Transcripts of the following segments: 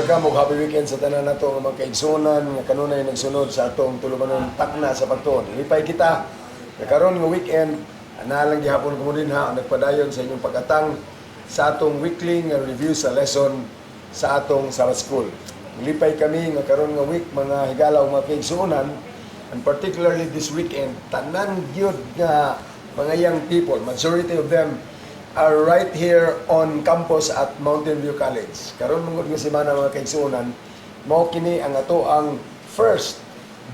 Welcome ug happy weekend sa tanan nato nga mga kaigsuonan nga kanunay nagsunod sa atong tulumanon Takna sa Pagtuon. Lipay kita nga karon nga weekend naa lang gihapon kamo dinha nagpadayon sa inyong pag-atang sa atong weekly nga review sa lesson sa atong Sabbath School. Lipay kami nga karon nga week, mga higala ug mga kaigsuonan, and particularly this weekend, tanan gyud nga mga young people, majority of them are right here on campus at Mountain View College. Karon man gud nga semana, mga kaigsuonan, mao kini ang ato ang first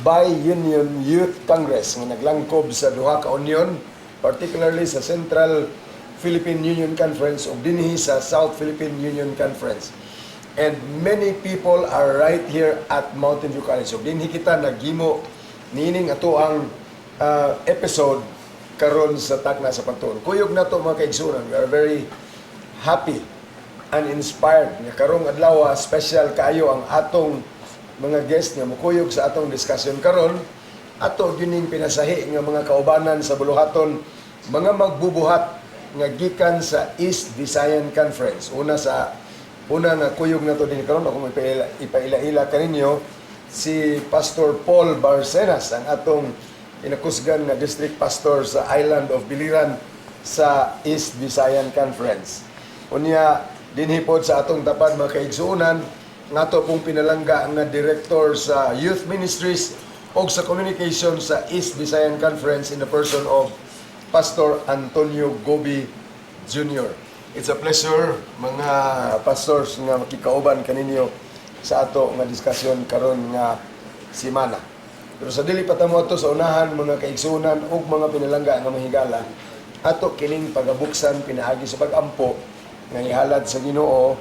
Bi-Union Youth Congress nga naglangkob sa duha ka union, particularly sa Central Philippine Union Conference ug dinhi sa South Philippine Union Conference. And many people are right here at Mountain View College. So dinhi kita naghimo niining ato ang episode karon sa Takna sa Pagtuon. Kuyog nato, mga kaigsuonan, we are very happy and inspired nga karong adlaw special kaayo ang atong mga guest nga mukuyog sa atong discussion karon. Ato gyud pinasahi nga mga kaubanan sa buluhaton, mga magbubuhat nga gikan sa East Visayan Conference. Una sa una nga kuyog nato din karon, ako ipaila-ila kaninyo si Pastor Paul Barcenas, ang atong inakusgan nga district pastor sa Island of Biliran sa East Visayan Conference. Unya, dinhi pod sa atong tapad, mga kaigsuonan, nga ato pong pinalangga nga director sa Youth Ministries o sa Communication sa East Visayan Conference in the person of Pastor Antonio Gobi Jr. It's a pleasure, mga pastors, nga makikauban kaninyo sa ato nga diskusyon karon nga simana. Pero sa dili pa ta moadto sa unahan, mga kaigsuonan ug mga pinalangga nga mahigala, ato kining pagabuksan pinaagi sa pagampo nga ihalad sa Ginoo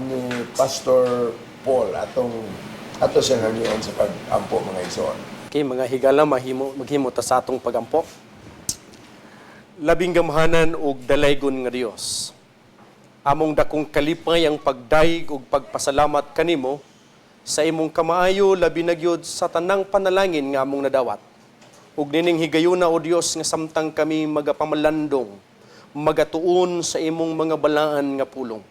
ni Pastor Paul. Atong ato siyang hangyoon sa pagampo, mga igsoon. Okay, mga higala, maghimo ta sa atong pagampo. Labing gamhanan ug dalaygon nga Dios, among dakong kalipay ang pagdayeg ug pagpasalamat kanimo sa imong kamaayo, labi na gyud sa tanang panalangin nga among nadawat. Ug nining higayuna, o Dios, nga samtang kami magapamalandong, magatuon sa imong mga balaan nga pulong,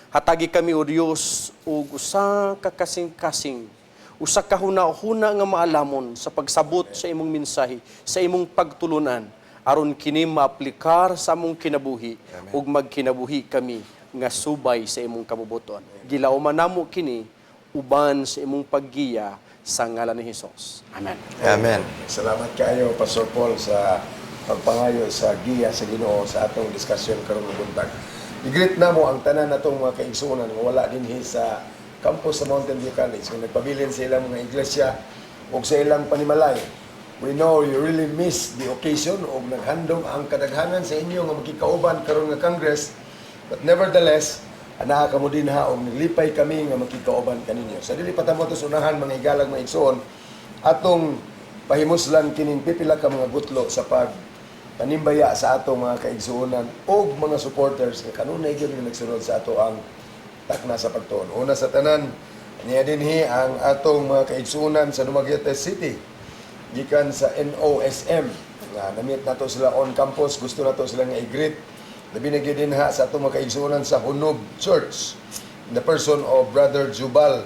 hatagi kami, o Dios, og usa ka kasing-kasing, usa ka huna-huna nga maalamon sa pagsabot sa imong mensahe, sa imong pagtulunan, aron kini maaplikar sa among kinabuhi ug magkinabuhi kami nga subay sa imong kabubuton. Gilauman namo kini uban sa imong paggiya sa ngalan ni Hesus. Amen. Amen. Salamat kayo, Pastor Paul, sa pagpangayo sa giya sa Ginoo sa atong diskusyon karong buntag. I-greet namo ang tanan natong mga kaigsuonan nga wala dinhi sa campus sa Mountain View College nga nagpabilin sa ilang mga iglesia ug sa ilang panimalay. We know you really miss the occasion ug naghandom ang kadaghanan sa inyo nga makikauban karon nga Congress, but nevertheless anaa kamo dinha og naglipay kami nga makikauban kaninyo. Sa dili pa ta mo unahan, mga higalag, mga igsoon, atong pahimuslan kining pipila ka mga gutlo sa pag panimbaya sa atong mga kaigsuonan og mga supporters nga kanunay gyud nga nagsunod sa ato ang Takna sa Pagtuon. Una sa tanan, niya dinhi ang atong mga kaigsuonan sa Dumaguete City gikan sa NOSM nga na-meet nato sila on campus. Gusto nato sila nga i-greet, labi na gyud dinha sa atong mga kaigsuonan sa Hunob Church in the person of Brother Jubal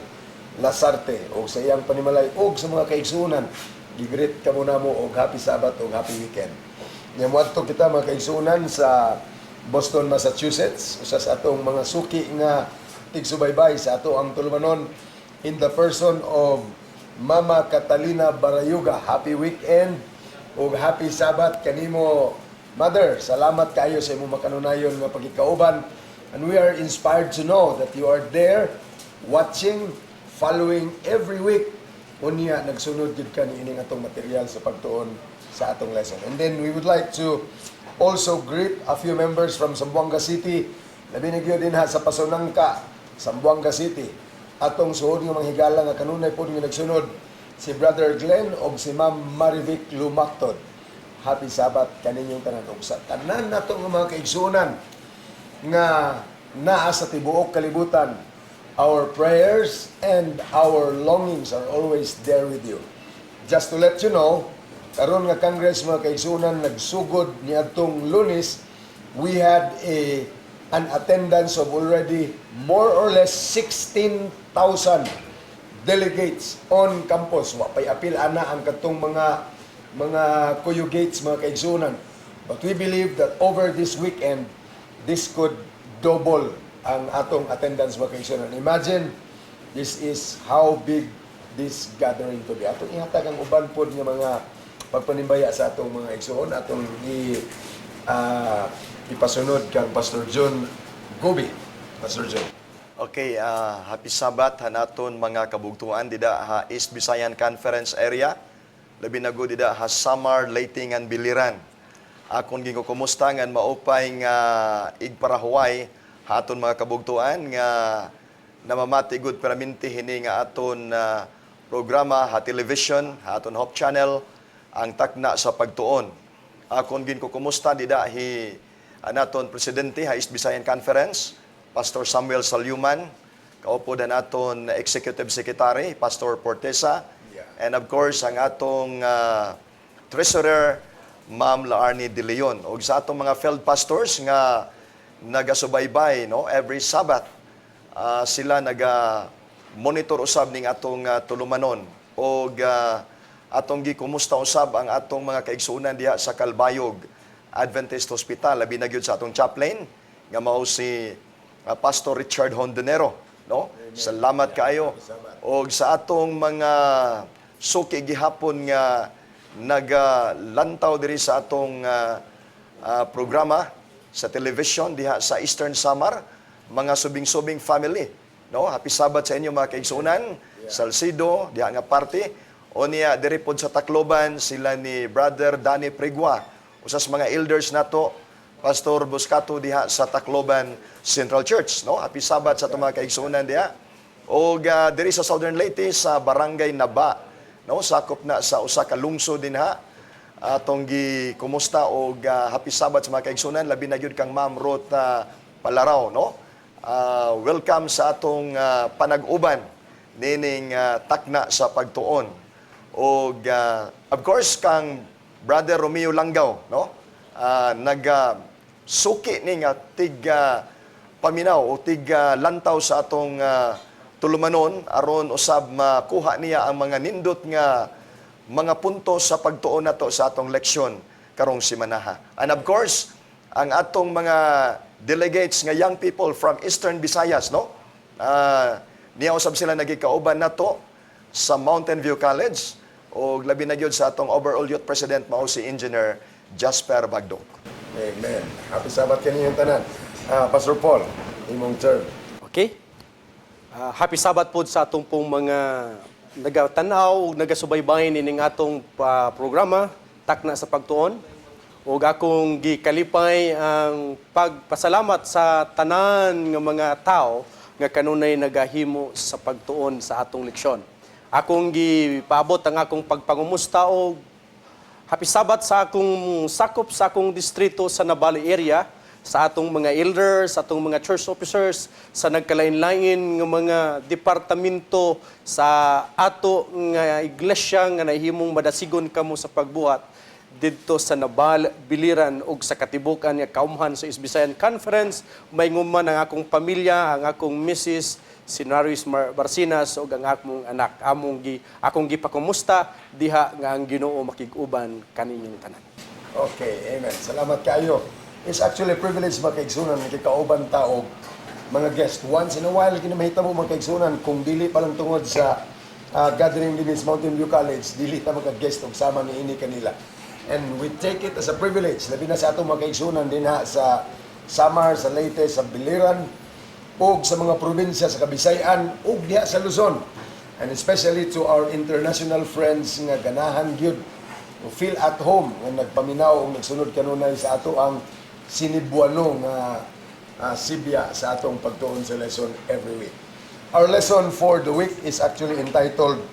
Lasarte o sa iyang panimalay og sa mga kaigsuonan. Gi-greet kamo namo og happy Sabbath og happy weekend. Nya moadto kita, mga kaigsuonan, sa Boston, Massachusetts, usa sa atong mga suki nga tigsubaybay sa ato ang tulumanon in the person of Mama Catalina Barayuga. Happy weekend ug happy Sabbath kanimo, Mother. Salamat kayo sa imong makanunayon nga pagkikauban. And we are inspired to know that you are there watching, following every week. Unya nagsunod gid ka niining atong material sa pagtuon sa atong lesson. And then we would like to also greet a few members from Zamboanga City. Labi na gyud dinha sa Pasonangka, Zamboanga City. Atong suod nga mga higala nga kanunay pod nga nagsunod, si Brother Glenn og si Ma'am Marivic Lumactod. Happy Sabbath kaninyong tanan ug sa tanan nato nga mga kaigsuonan nga naa sa tibuok kalibutan. Our prayers and our longings are always there with you. Just to let you know, karon nga Congress, mga kaigsuonan, nagsugod niadtong Lunes, we had a an attendance of already more or less 16,000 delegates on campus. Wa pay apil ana ang katong mga kuyugates, mga kaigsunan. But we believe that over this weekend, this could double ang atong attendance, mga kaigsunan. Imagine, this is how big this gathering to be. Atong ihatag ang uban pod nga mga pagpanimbaya sa atong mga igsuon, atong ipasunod kang Pastor John Gobi. Pastor John. Okay, happy Sabbath hanaton mga kabugtuan dida ha East Visayan Conference Area. Labi na gud dida ha Samar, Leyte ngan Biliran. Akon gikumusta ngan maupay nga igparahuway haton mga kabugtuan nga namamati gud perminti hini nga aton programa ha television, ha aton Hope Channel, ang Takna sa Pagtuon. Akon ginkukumusta dida hi anaton presidente ha East Visayan Conference, Pastor Samuel Salyuman, kaupod naton Executive Secretary, Pastor Portesa, and of course ang atong Treasurer, Ma'am Laarni De Leon. Ug sa atong mga field pastors nga nagasubaybay, no, every Sabbath, sila naga monitor usab ning atong tulumanon og atong gikumusta usab ang atong mga kaigsuonan diha sa Calbayog Adventist Hospital, labi na gyud sa atong chaplain nga mao si Pastor Richard Hondonero, no? Salamat kaayo. Og sa atong mga suki gihapon nga nagalantaw diri sa atong programa sa television diha sa Eastern Samar, mga Subing-Subing family, no? Happy Sabbath sa inyo, mga kaigsuonan Salcido diha nga parte o niya diri pod sa Tacloban, sila ni Brother Danny Prigua, usa sa mga elders nato, Pastor Buscato, diha sa Tacloban Central Church, no? Happy Sabbath sa atong mga kaigsuonan diha. Og diri sa Southern Leyte, sa Barangay Naba, no, sakop na sa usa ka lungsod dinha, atong gi kumusta og happy Sabbath sa mga kaigsuonan, labi na gyud kang Ma'am Ruth Palaraw, no? Welcome sa atong panag-uban nining Takna sa Pagtuon. Og of course kang Brother Romeo Langgaw, no, naga suki ni nga tig paminaw o tig lantaw sa atong tulumanon aron usab makuha niya ang mga nindot nga mga punto sa pagtuon nato sa atong leksyon karong simanaha. And of course, ang atong mga delegates nga young people from Eastern Visayas, no? Niya usab sila nagikauban nato sa Mountain View College o labi na gyud sa atong overall youth president, mao si Engineer Jasper Bagdok. Amen. Happy Sabbath kaninyong tanan. Pastor Paul, imong turn. Okay? Happy Sabbath po sa atong pong mga nagatanaw ug nagasubaybay nining atong programa Takna sa Pagtuon. Ug akong gikalipay ang pagpasalamat sa tanan nga mga tao nga kanunay nagahimo sa pagtuon sa atong leksyon. Akong gipaabot ang akong pagpangumusta og Happy Sabbath sa akong sakop sa akong distrito sa Nabali area, sa atong mga elders, sa atong mga church officers, sa nagkalain-lain nga mga departamento sa ato nga iglesia nga nahimong madasigon kamo sa pagbuhat didto sa Nabal, Biliran ug sa katibukan nga kaumhan sa East Visayan Conference. May nguman ang akong pamilya, ang akong misis, si Naris Barsinas, ug ang akong anak. Among gi akong gipakumusta diha nga ang Ginoo makig-uban kaninyong tanan. Okay, amen. Salamat kayo. It's actually a privilege, mga kaigsunan, nakikauban ta og mga guest. Once in a while, kinamahitabo, mga kaigsunan, kung dili pa lang tungod sa gathering din sa Mountain View College, dili ta maka-guest og sama ni ini kanila. And we take it as a privilege, labi na sa atong mga kaigsunan dinha sa Samar, sa Leyte, sa Biliran, ug sa mga probinsya sa Kabisayan ug diha sa Luzon. And especially to our international friends nga ganahan gyud feel at home nga nagpaminaw ug nagsunod kanunay sa ato ang Sinibuano nga sibya sa atong pagtuon sa lesson every week. Our lesson for the week is actually entitled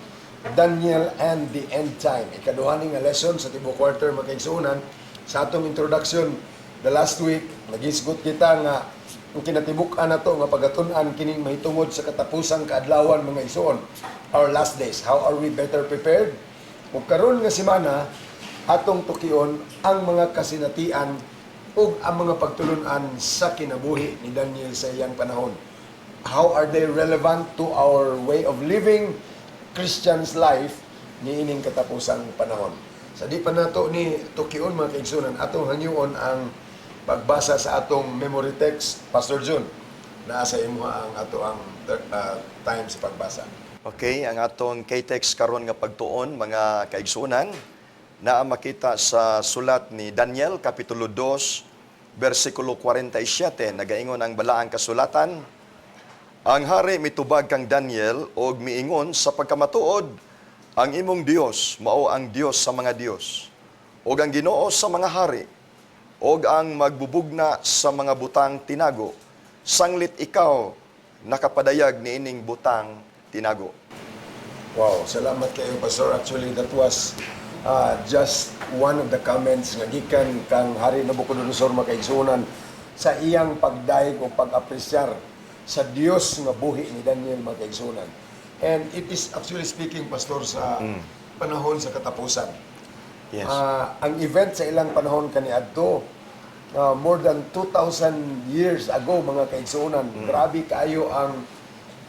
Daniel and the End Time. Ikaduha ni nga lesson sa tibuok quarter, mga kaigsuonan. Sa atong introduction the last week, nagisgot kita nga ang kinatibuk-an nato nga pagatun-an kining mahitungod sa katapusang kaadlawan, mga igsoon, our last days. How are we better prepared? Ug karon nga semana, atong tukion ang mga kasinatian ug ang mga pagtulunan sa kinabuhi ni Daniel sa iyang panahon. How are they relevant to our way of living Christian's life niining katapusang panahon? Sa di pa nato ni tukion, mga kaigsunan, atong hangyoon ang pagbasa sa atong memory text. Pastor Jun, naa sa imo ang ato ang time sa pagbasa. Okay, ang atong K-text karon nga pagtuon, mga kaigsunan, naa makita sa sulat ni Daniel kapitulo 2 bersikulo 47. Nagaingon ang balaang kasulatan: "Ang hari mitubag kang Daniel og miingon, 'Sa pagkamatuod ang imong Dios mao ang Dios sa mga dios ug ang Ginoo sa mga hari ug ang magbubugna sa mga butang tinago, sanglit ikaw nakapadayag niining butang tinago.'" Wow, salamat kayo, Pastor. Actually, that was just one of the comments nga gikan kang Hari Nabucodonosor, mga kaigsunan, sa iyang pagdayeg o pag-apresyar sa Dios nga buhi ni Daniel, mga kaigsunan. And it is actually speaking, Pastor, sa panahon sa katapusan. Ang event sa ilang panahon kaniadto, more than 2,000 years ago, mga kaigsunan. Grabe kaayo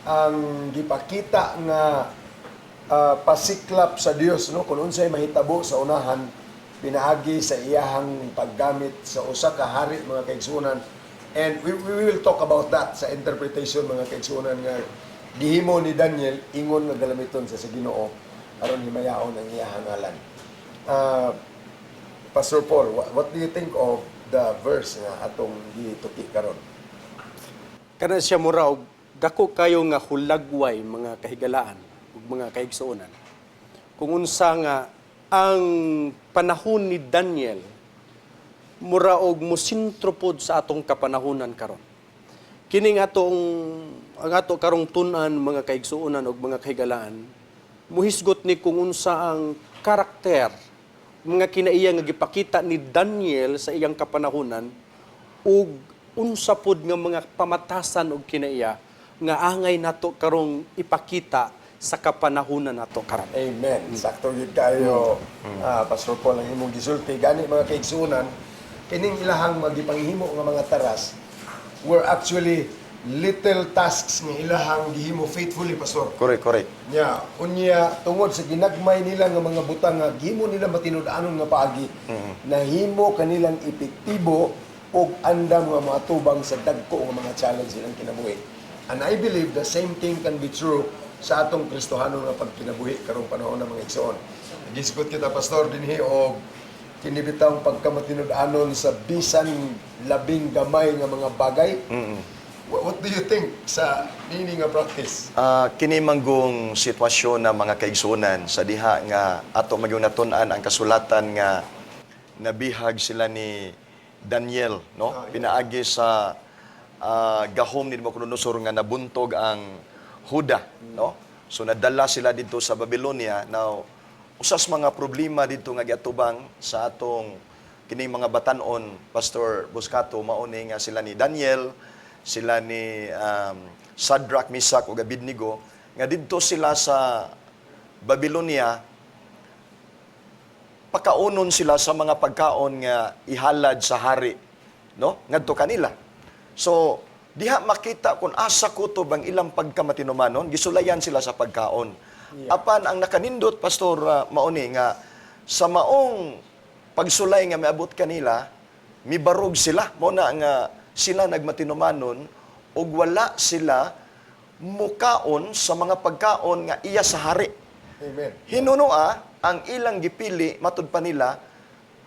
ang gipakita nga pasiklap sa Dios, no, kung unsay mahitabo sa unahan pinaagi sa iyahang paggamit sa usa ka hari, mga kaigsunan. And we will talk about that sa interpretation, mga kaigsunan, nga gihimo ni Daniel ingon nga galamiton sa Ginoo aron himayaon ang iyahang ngalan. Pastor Paul, what do you think of the verse nga atong gituki karon? Kana siya mura og dako kayo nga hulagway, mga kahigalaan ug mga kaigsuonan. Kung unsa nga ang panahon ni Daniel mura og mosentro pod sa atong kapanahonan karon. Kining atong ang ato karong tun-an, mga kaigsuonan ug mga kahigalaan, muhisgot ni kung unsa ang karakter, mga kinaiya nga gipakita ni Daniel sa iyang kapanahonan ug unsa pod nga mga pamatasan og kinaiya nga angay nato karong ipakita sa kapanahonan nato karon. Amen. Sakto gyud kayo, Pastor Paul, ang imong gisulti. Gani, mga kaigsuonan, kining ilahang magipanghimo nga mga taras were actually little tasks nga ilahang gihimo faithfully, Pastor. Correct, correct. Nya, unya tungod sa ginagmay nila nga mga butang nga gihimo nila matinud-anon nga paagi, nahimo kanilang epektibo ug andam nga moatubang sa dagko nga mga challenge ilang kinabuhi. And I believe the same thing can be true sa atong Kristohanon nga pagkinabuhi karong panahon ng mga igsoon. Gisgot kita, Pastor, dinhi og kini bitawng pagkamatinud-anon sa bisan labing gamay nga mga bagay. What do you think sa nini nga practice? Kini manggong sitwasyon na, mga kaigsunan, sa diha nga ato magyung natun-an ang kasulatan nga nabihag sila ni Daniel, no, pinaagi sa gahom ni Nabucodonosor nga nabuntog ang Huda, no? So nadala sila didto sa Babylonia. Now, usas mga problema didto nga giatubang sa atong kining mga batanon, Pastor Buscato, mao ni nga sila ni Daniel, sila ni Shadrach, Mesach ug Abednego, nga didto sila sa Babylonia, pakaunon sila sa mga pagkaon nga ihalad sa hari, no, ngadto kanila. So diha makita kung asa kutob ang ilang pagkamatinumanon. Gisulayan sila sa pagkaon. Apan ang nakanindot, Pastor, mao ni nga sa maong pagsulay nga miabot kanila, mibarog sila. Mao na nga sila nagmatinumanon ug wala sila mukaon sa mga pagkaon nga iya sa hari. Amen. Hinunoa, ang ilang gipili, matud pa nila,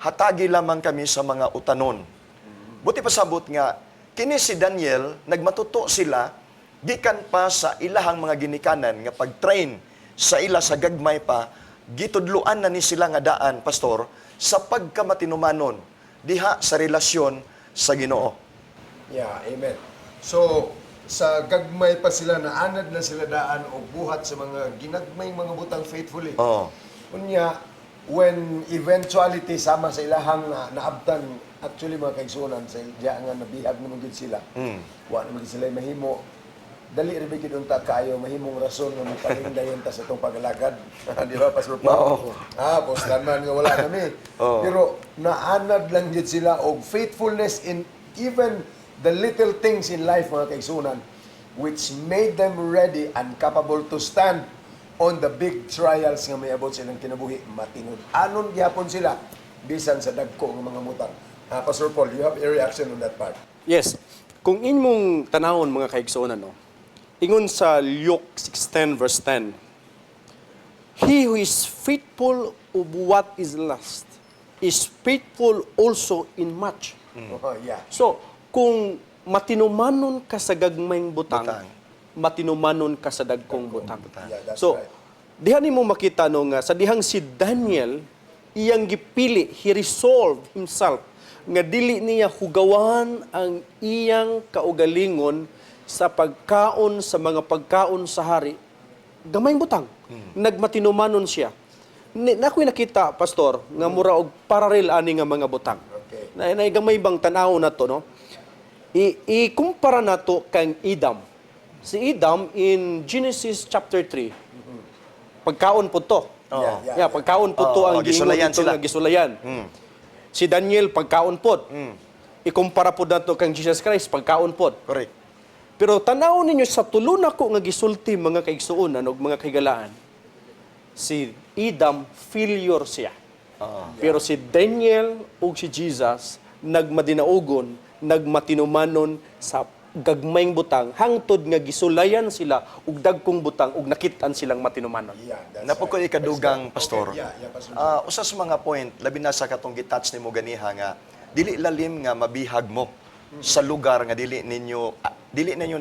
"Hatagi lamang kami sa mga utanon." Buti pasabot nga, kini si Daniel, nagmatuto sila, gikan pa sa ilahang mga ginikanan nga pag-train sa ila sa gagmay pa, gitudluan na ni sila nga daan, Pastor, sa pagkamatinumanon, diha sa relasyon sa Ginoo. Yeah, amen. So, sa gagmay pa sila, naanad na sila daan o buhat sa mga ginagmay mga butang faithfully. Unya, when eventuality sama sa ilahang na, naabtan, actually, mga kaigsunan, sa diya nga nabihag naman gyud sila. Wa naman gyud sila mahimo. Dali ra gyud unta kaayo mahimong rason nga mopaling dayon ta sa itong pagalagad. Di ba, Pastor Paul? Oo. Ah, postan man nga wala kami. Oo. Pero Naanad lang gyud sila og faithfulness in even the little things in life, mga kaigsunan, which made them ready and capable to stand on the big trials nga may abot silang kinabuhi. Matinud-anon gihapon sila bisan sa dagko nga mga butang. Ah, Pastor Paul, you have a reaction on that part? Yes. Kung inyong tanawon, mga kaigsuonan, no, ingon sa Luke 16 verse 10, "He who is faithful of what is least is faithful also in much." So, kung matinumanon ka sa gagmayng butang, Butang. Matinumanon ka sa dagkong butang. Yeah, that's So, right. diha nimo makita, no, nga sa dihang si Daniel iyang gipili, he resolved himself nga dili niya hugawan ang iyang kaugalingon sa pagkaon sa mga pagkaon sa hari. Gamayng butang. Nagmatinumanon siya. Ni, na ako'y nakita, pastor, nga mura og parallel ani nga mga butang. Na, na gamay bang tanaw na to, no? Ikumpara nato kang Adam. Si Adam in Genesis chapter 3. Pagkaon po to. Yeah, pagkaon po to Oo, ang giingon gisulayan dito sila. nga gisulayan. Si Daniel, pagkaon pod. Ikumpara po nato kang Jesus Christ, pagkaon pod. Pero tanaw ninyo sa tulo nako nga gisulti, mga kaigsuonan ug mga kahigalaan. Si Adam, failure siya. Pero si Daniel ug si Jesus nagmadinaugon, nagmatinumanon sa gagmayng butang hangtod nga gisulayan sila og dagkong butang ug nakit-an silang matinumanon. Yeah, that's Naa po ko right. ikadugang, pastor. Okay. Yeah, Pastor. Ah, usa sa mga point, labi na sa katong gitouch nimo ganiha nga dili lalim nga mabihag mo sa lugar nga dili ninyo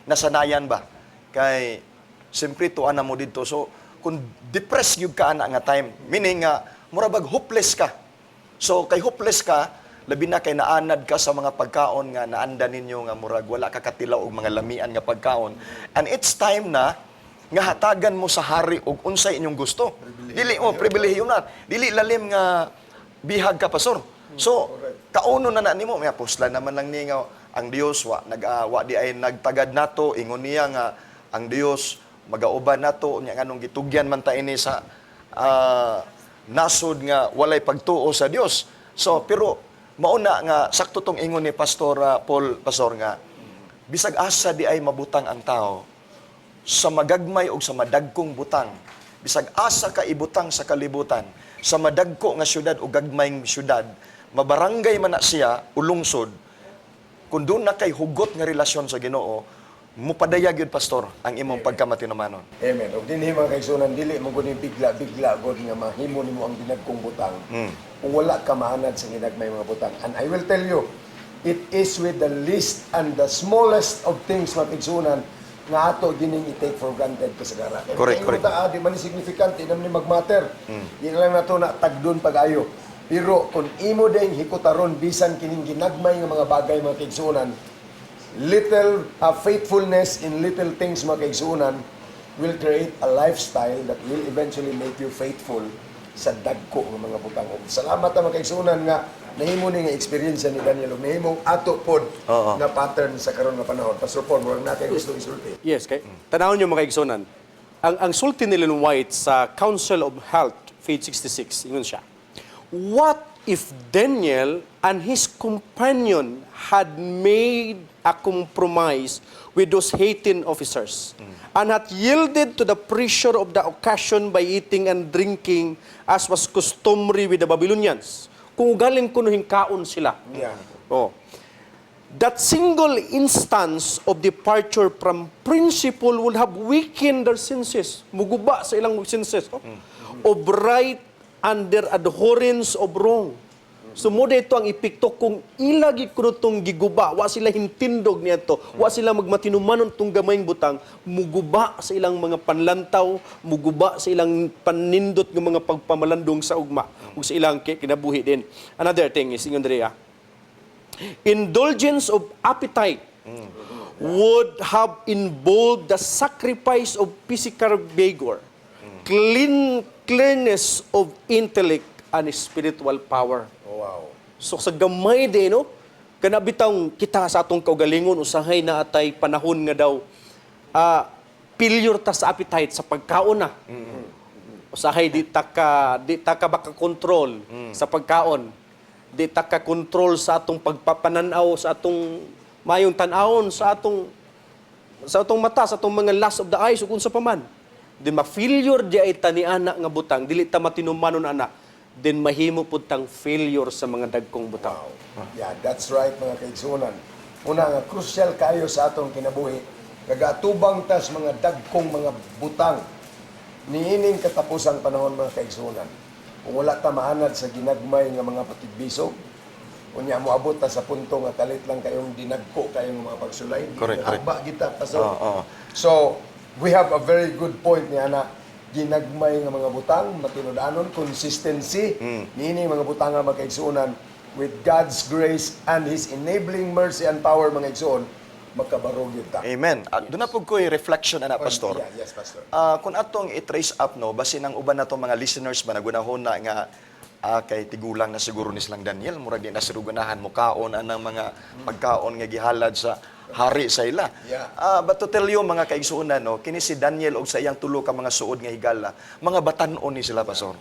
nasanayan ba, kay siyempre tuan na mo didto. So kung depressed gyud ka ana nga time, meaning nga mura bag hopeless ka. So kay hopeless ka, labi na kay naanad ka sa mga pagkaon nga naanda ninyo nga murag wala ka katilaw og mga lamian nga pagkaon, and it's time na nga hatagan mo sa hari og unsay inyong gusto. Dili mo pribilehiyo na. Dili lalim nga bihag ka, pastor. So kauno na na nimo, may apostla naman lang ni nga ang Dios wa nag wa di ay nagtagad nato. Ingon niya nga ang Dios magauban nato nya, nganong gitugyan man ta ini sa nasod nga walay pagtuo sa Dios? So pero mauna nga sakto tong ingon ni Pastor Paul, pastor, nga bisag asa di ay mabutang ang tao sa magagmay o sa madagkong butang, bisag asa ka ibutang sa kalibutan, sa madagko nga syudad o gagmayng syudad, mabarangay man na siya o lungsod, kung doon na kay hugot nga relasyon sa Ginoo, mupadayag yun, pastor, ang imong pagkamatinumanon. Amen. Og dinhi, mga kaigsunan, dili mo gud ni bigla-bigla gud nga mahimo nimo ang dinagkong butang kung wala ka maanad sa ginagmay mga butang. And I will tell you, it is with the least and the smallest of things, mga kaigsunan, nga ato gining i-take for granted kasagara. Kay ta, di man ni significant, di naman ni magmatter. Di na lang nato na tagdon pag-ayo. Pero kung imo ding hikutaron bisan kining ginagmay nga mga bagay, mga kaigsunan, little faithfulness in little things, mga kaigsunan, will create a lifestyle that will eventually make you faithful sa dagko ng mga butang. Ug salamat ta, mga kaigsunan, nga nahimo ni nga experience ni Daniel ug nahimong ato pod nga pattern sa karon nga panahon. Pastor Paul, murag na kay gusto isulti. Yes, kay tanawon niyo, mga kaigsunan. Ang sulti ni Ellen White sa Counsel of Health, page 66, ingon siya: "What if Daniel and his companion had made a compromise with those hating officers and had yielded to the pressure of the occasion by eating and drinking as was customary with the Babylonians?" Kung galing kuno kaon sila. Oh. "That single instance of departure from principle would have weakened their senses." Muguba sa ilang senses, oh, of right and their abhorrence of wrong. So mo ito ang epekto kung ilagi kuno tong giguba, wa sila hintindog niadto, wa sila magmatinumanon tong gamayng butang, muguba sa ilang mga panlantaw, muguba sa ilang panindot ng mga pagpamalandong sa ugma ug sa ilang kinabuhi din. Another thing is, ingon diri, indulgence of appetite would have involved the sacrifice of physical vigor, clearness of intellect, and spiritual power. So sa gamay din, no? Kana bitang kita sa atong kaugalingon, usahay na atay panahon nga daw, failure ta sa appetite sa pagkaon na. Usahay di ta ka baka control sa pagkaon. Di ta ka kontrol sa atong pagpapananaw, sa atong mayong tan-awon, sa atong mata, sa atong mga lust of the eyes, ug unsa pa man. Then ma-failure di ay tani ana nga butang, dili ta matinumanon ana, then mahimo pud tang failure sa mga dagkong butang. Wow. Yeah, that's right, mga kaigsunan. Una nga crucial kayo sa atong kinabuhi. Nagaatubang tas mga dagkong mga butang niining katapusang panahon, mga kaigsunan. Kung wala ta maanad sa ginagmay nga mga pakigbisog, unya moabot ta sa punto nga kalit lang kayong dinagko kayong mga pagsulay. Correct, correct. Aba kita, Pastor. Oo, oo. So, we have a very good point ni ana, ginagmay nga mga butang, matinud-anon, consistency, niini mga butang nga, mga kaigsuonan, with God's grace and His enabling mercy and power, mga igsuon, makabarog yun ta. Amen. Doon na po ko'y reflection ana, Pastor. Yeah, yes, Pastor. Kung atong i-trace up, no, basin ang uban nato mga listeners ba nagunahon na nga kay tigulang na siguro ni silang Daniel, murag di na siguro ganahan mo kaon anang mga pagkaon nga gihalad sa hari sa ila. But to tell you, mga kaigsuonan, no, kini si Daniel og sa iyang tulo ka mga suod nga higala, mga batan-on ni sila, Pastor.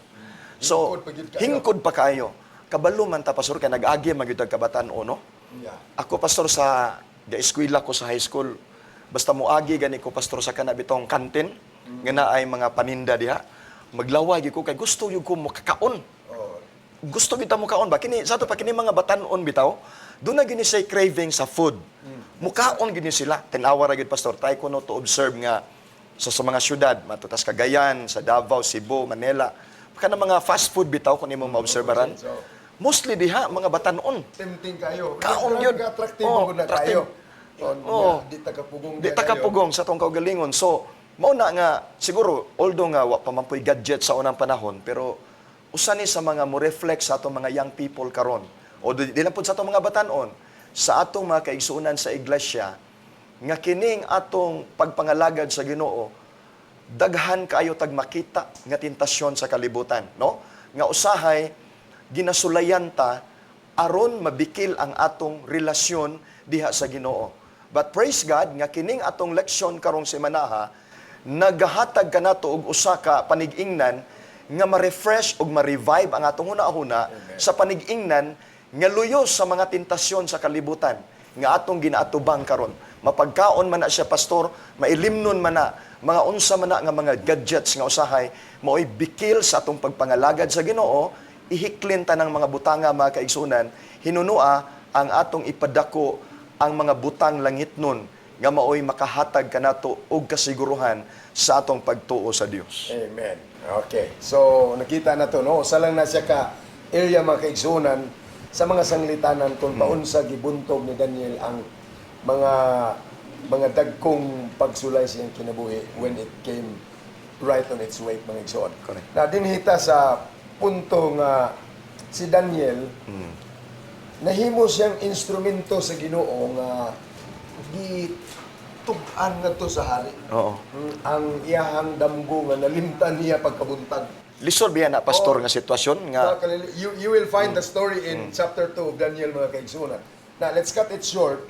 So, Hingkod pa gyud kaayo. Hingkod pa kaayo. Kabalo man ta, Pastor, kay nag-agi man gyud tag kabatan-on, no? Yeah. Ako, Pastor, sa ga-eskwela ko sa high school, basta moagi gani ko, Pastor, sa kana bitong kantin nga naay mga paninda diha, maglaway gyud ko kay gusto gyud ko makakaon. Gusto gyud ta mokaon ba kini sa ato pa kini mga batan-on bitaw, doon na gyud ni say craving sa food. Mukaon gyud ni sila. Tan-awa ra gyud, Pastor, try ko no to observe nga sa mga syudad, matutas Cagayan, sa Davao, Cebu, Manila, kana mga fast food bitaw, kung imong maobserbaran. So, Mostly diha mga batan-on. Tempting kayo. Kaon Grabe yun. ka attractive Oo, oh, na attractive. kayo. Oh, Oo. di ta kapugong. Di ta kapugong sa atong kaugalingon. So, mao na nga siguro although nga wa pa man po'y gadget sa unang panahon, pero usa ni sa mga mo reflect sa atong mga young people karon o di lang pud sa atong mga batan-on, sa atong mga kaigsuonan sa iglesia, nga kining atong pagpangalagad sa Ginoo, daghan kaayo tag makita nga tentasyon sa kalibutan, no, nga usahay ginasulayan ta aron mabikil ang atong relasyon diha sa Ginoo. But praise God nga kining atong leksyon karong semanaha nagahatag kanato og usa ka panig-ingnan nga ma-refresh ug ma-revive ang atong hunahuna sa panig-ingnan nga luyo sa mga tentasyon sa kalibutan nga atong ginaatubang karon. Mapagkaon man na siya, Pastor, mailimnon man na, mga unsa man na nga mga gadgets nga usahay maoy bikil sa atong pagpangalagad sa Ginoo, ihiklin ta ng mga butanga, mga kaigsunan, hinunua ang atong ipadako ang mga butang langitnon nga maoy makahatag kanato og kasiguruhan sa atong pagtuo sa Dios. Amen. Okay. So, nakita na to, no? Usa lang na siya ka area, mga kaigsunan, sa mga sanglitanan kung paunsa gibuntog ni Daniel ang mga dagkong pagsulay sa iyang kinabuhi when it came right on its wake, mga igsoon. Correct. Na dinhita sa punto nga si Daniel nahimo siyang instrumento sa Ginoo nga gitug-an ngadto sa hari. Ang iyahang damgo nga nalimtan niya pagkabuntag. Lisod biya na, Pastor, nga sitwasyon nga You will find the story in chapter 2 of Daniel, mga kaigsunan. Now, let's cut it short.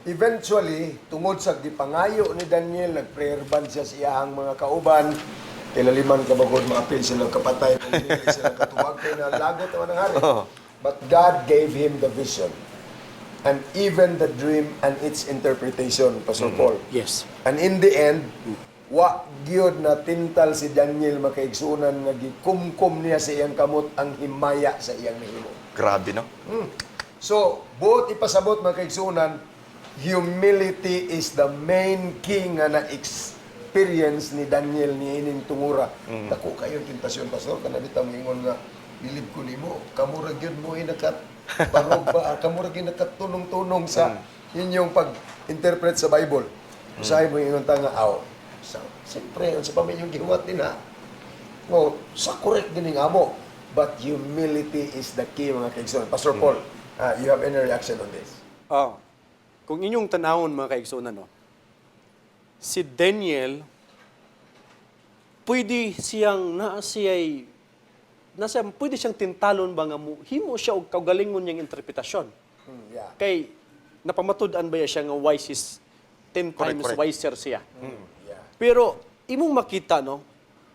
Eventually, tungod sa gipangayo ni Daniel, nag-prayer band siya sa iyahang mga kauban, kilaliman ka bagod maapil sila kapatay, kung dili sila katuwag kay nalagot naman ang hari. But God gave him the vision and even the dream and its interpretation, Pastor Paul. Yes. And in the end, wa gyud na tintal si Daniel, makaigsunan, nga gikumkum niya sa iyang kamot ang himaya sa iyang nahimo. Grabe, no? So, buot ipasabot, mga kaigsunan, humility is the main key nga na-experience ni Daniel ni ining tungura. Dako kayo tentasyon, Pastor, kana bitaw ingon nga bilib ko nimo, kamo ra gyud mo nakat barog ba, kamo ra gyud nakatunong-tunong sa inyong pag-interpret sa Bible. Usahay mo ingon ta nga aw. Sa, siyempre, unsa pa man inyong gihuwat din ha. No, sa correct din ang amo. But humility is the key, mga kaigsoon. Pastor Paul, you have any reaction on this? Oh. Kung inyong tanawon, mga kaigsuonan, no, si Daniel, pwede siyang naa siya'y nasa pwede siyang tintalon ba nga mo himo siya og kaugalingon niyang interpretasyon. Kay napamatud-an ba siya nga wise is 10 Correct, times correct. wiser siya. Yeah. Pero imong makita, no,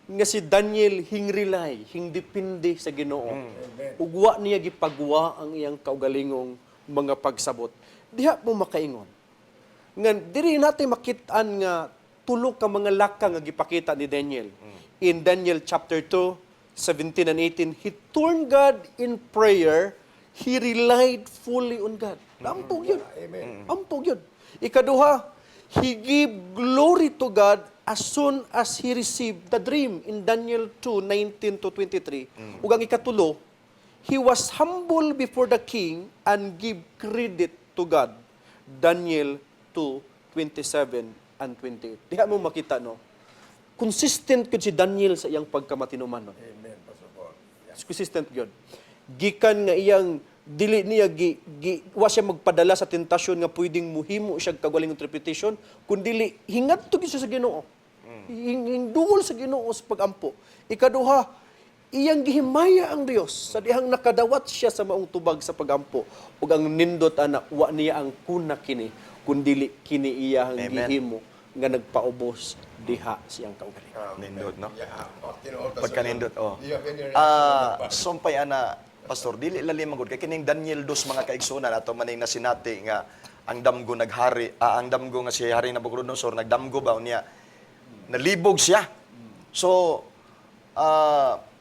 nga si Daniel hing-rely, hingdepende sa Ginoo. Ug wa niya gipagwa ang iyang kaugalingong mga pagsabot. Diha mo makaingon nga diri natin makit-an nga tulo ka mga laka nga gipakita ni Daniel. In Daniel chapter 2, 17 and 18, he turned God in prayer, he relied fully on God. Ampog yun. Amen. Ampog yun. Ikaduha, he gave glory to God as soon as he received the dream in Daniel 2, 19 to 23. Ug ang ikatulo, he was humble before the king and give credit to God. Daniel 2, 27 and 28. Diha mo makita, no? Consistent gud si Daniel sa iyang pagkamatinumanon. Amen, Pastor Paul. Yeah. Consistent gyud. Gikan nga iyang dili niya gi, gi wa siya magpadala sa tentasyon nga pwedeng muhimo siya kagaling interpretation, kundili hingadto gyud siya sa Ginoo. Hingduol sa Ginoo sa pagampo. Ikaduha, iyang gihimaya ang Dios sa dihang nakadawat siya sa maong tubag sa pagampo. Ug ang nindot ana, wa niya ang kuna kini, kundili kini iyang Amen. gihimo nga nagpaubos diha siyang kaugalingon. Nindot, no? Yeah. Oh, tinuod, Pastor Pagkanindot, Paul. oh. Do you have any reaction on that, Pastor? Sumpay ana, Pastor, dili lalim man gud kay kining Daniel 2 mga kaigsunan ato maning nasinati nga ang damgo naghari, ang damgo nga si Hari Nabucodonosor nagdamgo ba unya nalibog siya. So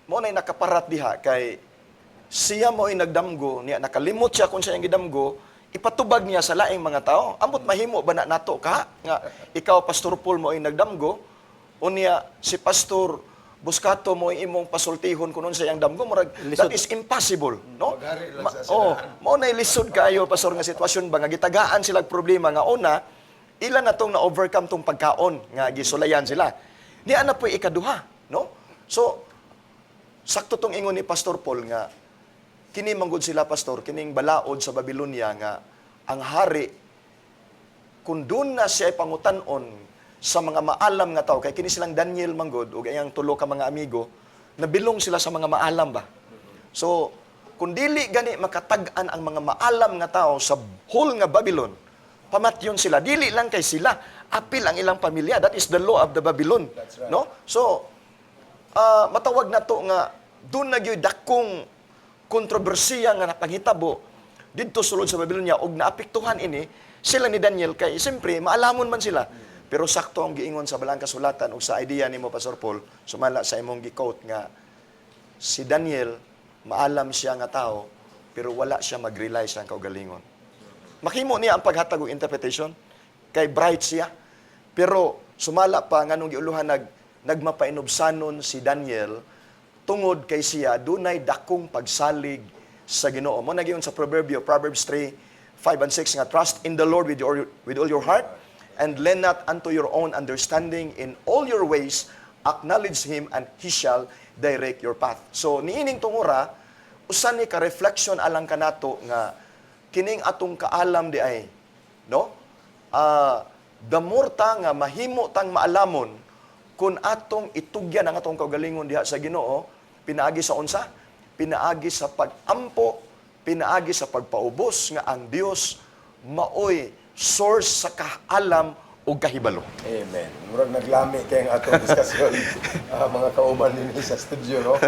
mo nay nakaparat diha kay siya mo ay nagdamgo niya, nakalimot siya kung siya ang gidamgo, ipatubag niya sa laing mga tao. Ambot mahimo ba na nato ka nga ikaw, Pastor Paul, mo ay nagdamgo, unya si Pastor Buscato mo ay imong pasultihon kun unsa iyang damgo? Murag Lisod. that is impossible, no? Maghari lang sa Oh, siraan. mo nay lisod kayo, Pastor, nga sitwasyon ba nga gitagaan sila og problema nga una ila na tong na-overcome tong pagkaon nga gisulayan sila. Niya na po'y ikaduha, no? So sakto tong ingon ni Pastor Paul nga kini manggod sila, Pastor, kining balaod sa Babylonia nga ang hari kung doon na siya ay pangutan-on sa mga maalam nga tao, kay kini silang Daniel manggod ug iyang tulo ka mga amigo, nabilong sila sa mga maalam ba. So kung dili gani makatag-an ang mga maalam nga tao sa whole nga Babylon, pamatyon sila. Dili lang kay sila, apil ang ilang pamilya. That is the law of the Babylon. That's right. No? So matawag na to nga doon na gyud dakong kontrobersiya nga napanghitabo didto sulod sa Babylonia og naapektuhan ini sila ni Daniel kay siyempre maalamon man sila. Pero sakto ang giingon sa balang kasulatan ug sa idea nimo, Pastor Paul, sumala sa imong gi-quote nga si Daniel maalam siya nga tao pero wala siya mag-rely sa kaugalingon. Makimo niya ang paghatag og interpretation kay bright siya. Pero sumala pa nganong giuluhan nagmapainubsanon si Daniel tungod kay siya dunay dakong pagsalig sa Ginoo. Mo na sa Proverbio, Proverbs 3, 5 and 6 nga trust in the Lord with all your heart and lean not unto your own understanding. In all your ways acknowledge him and he shall direct your path. So niining tungura usa ni ka reflection alang kanato nga kining atong kaalam di ay, no, the more ta nga mahimo tang maalamon kun atong itugyan ang atong kaugalingon diha sa Ginoo pinaagi sa unsa, pinaagi sa pagampo, pinaagi sa pagpaubos nga ang Dios maoy source sa kaalam ug kahibalo. Amen. Murag naglami kay ang atong diskusyon, mga kauban dinhi sa studio, no?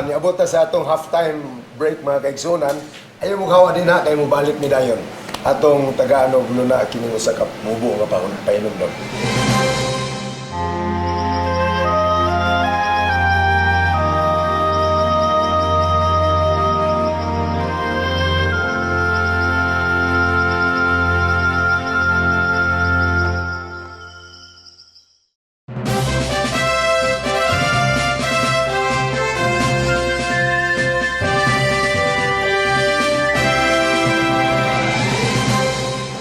Niabot ta sa atong halftime break, mga kaigsunan. Ayaw mo hawa din ha, kay mo balik ni dayon. Atong tagaan og luna kini usa ka mubo nga painomdom.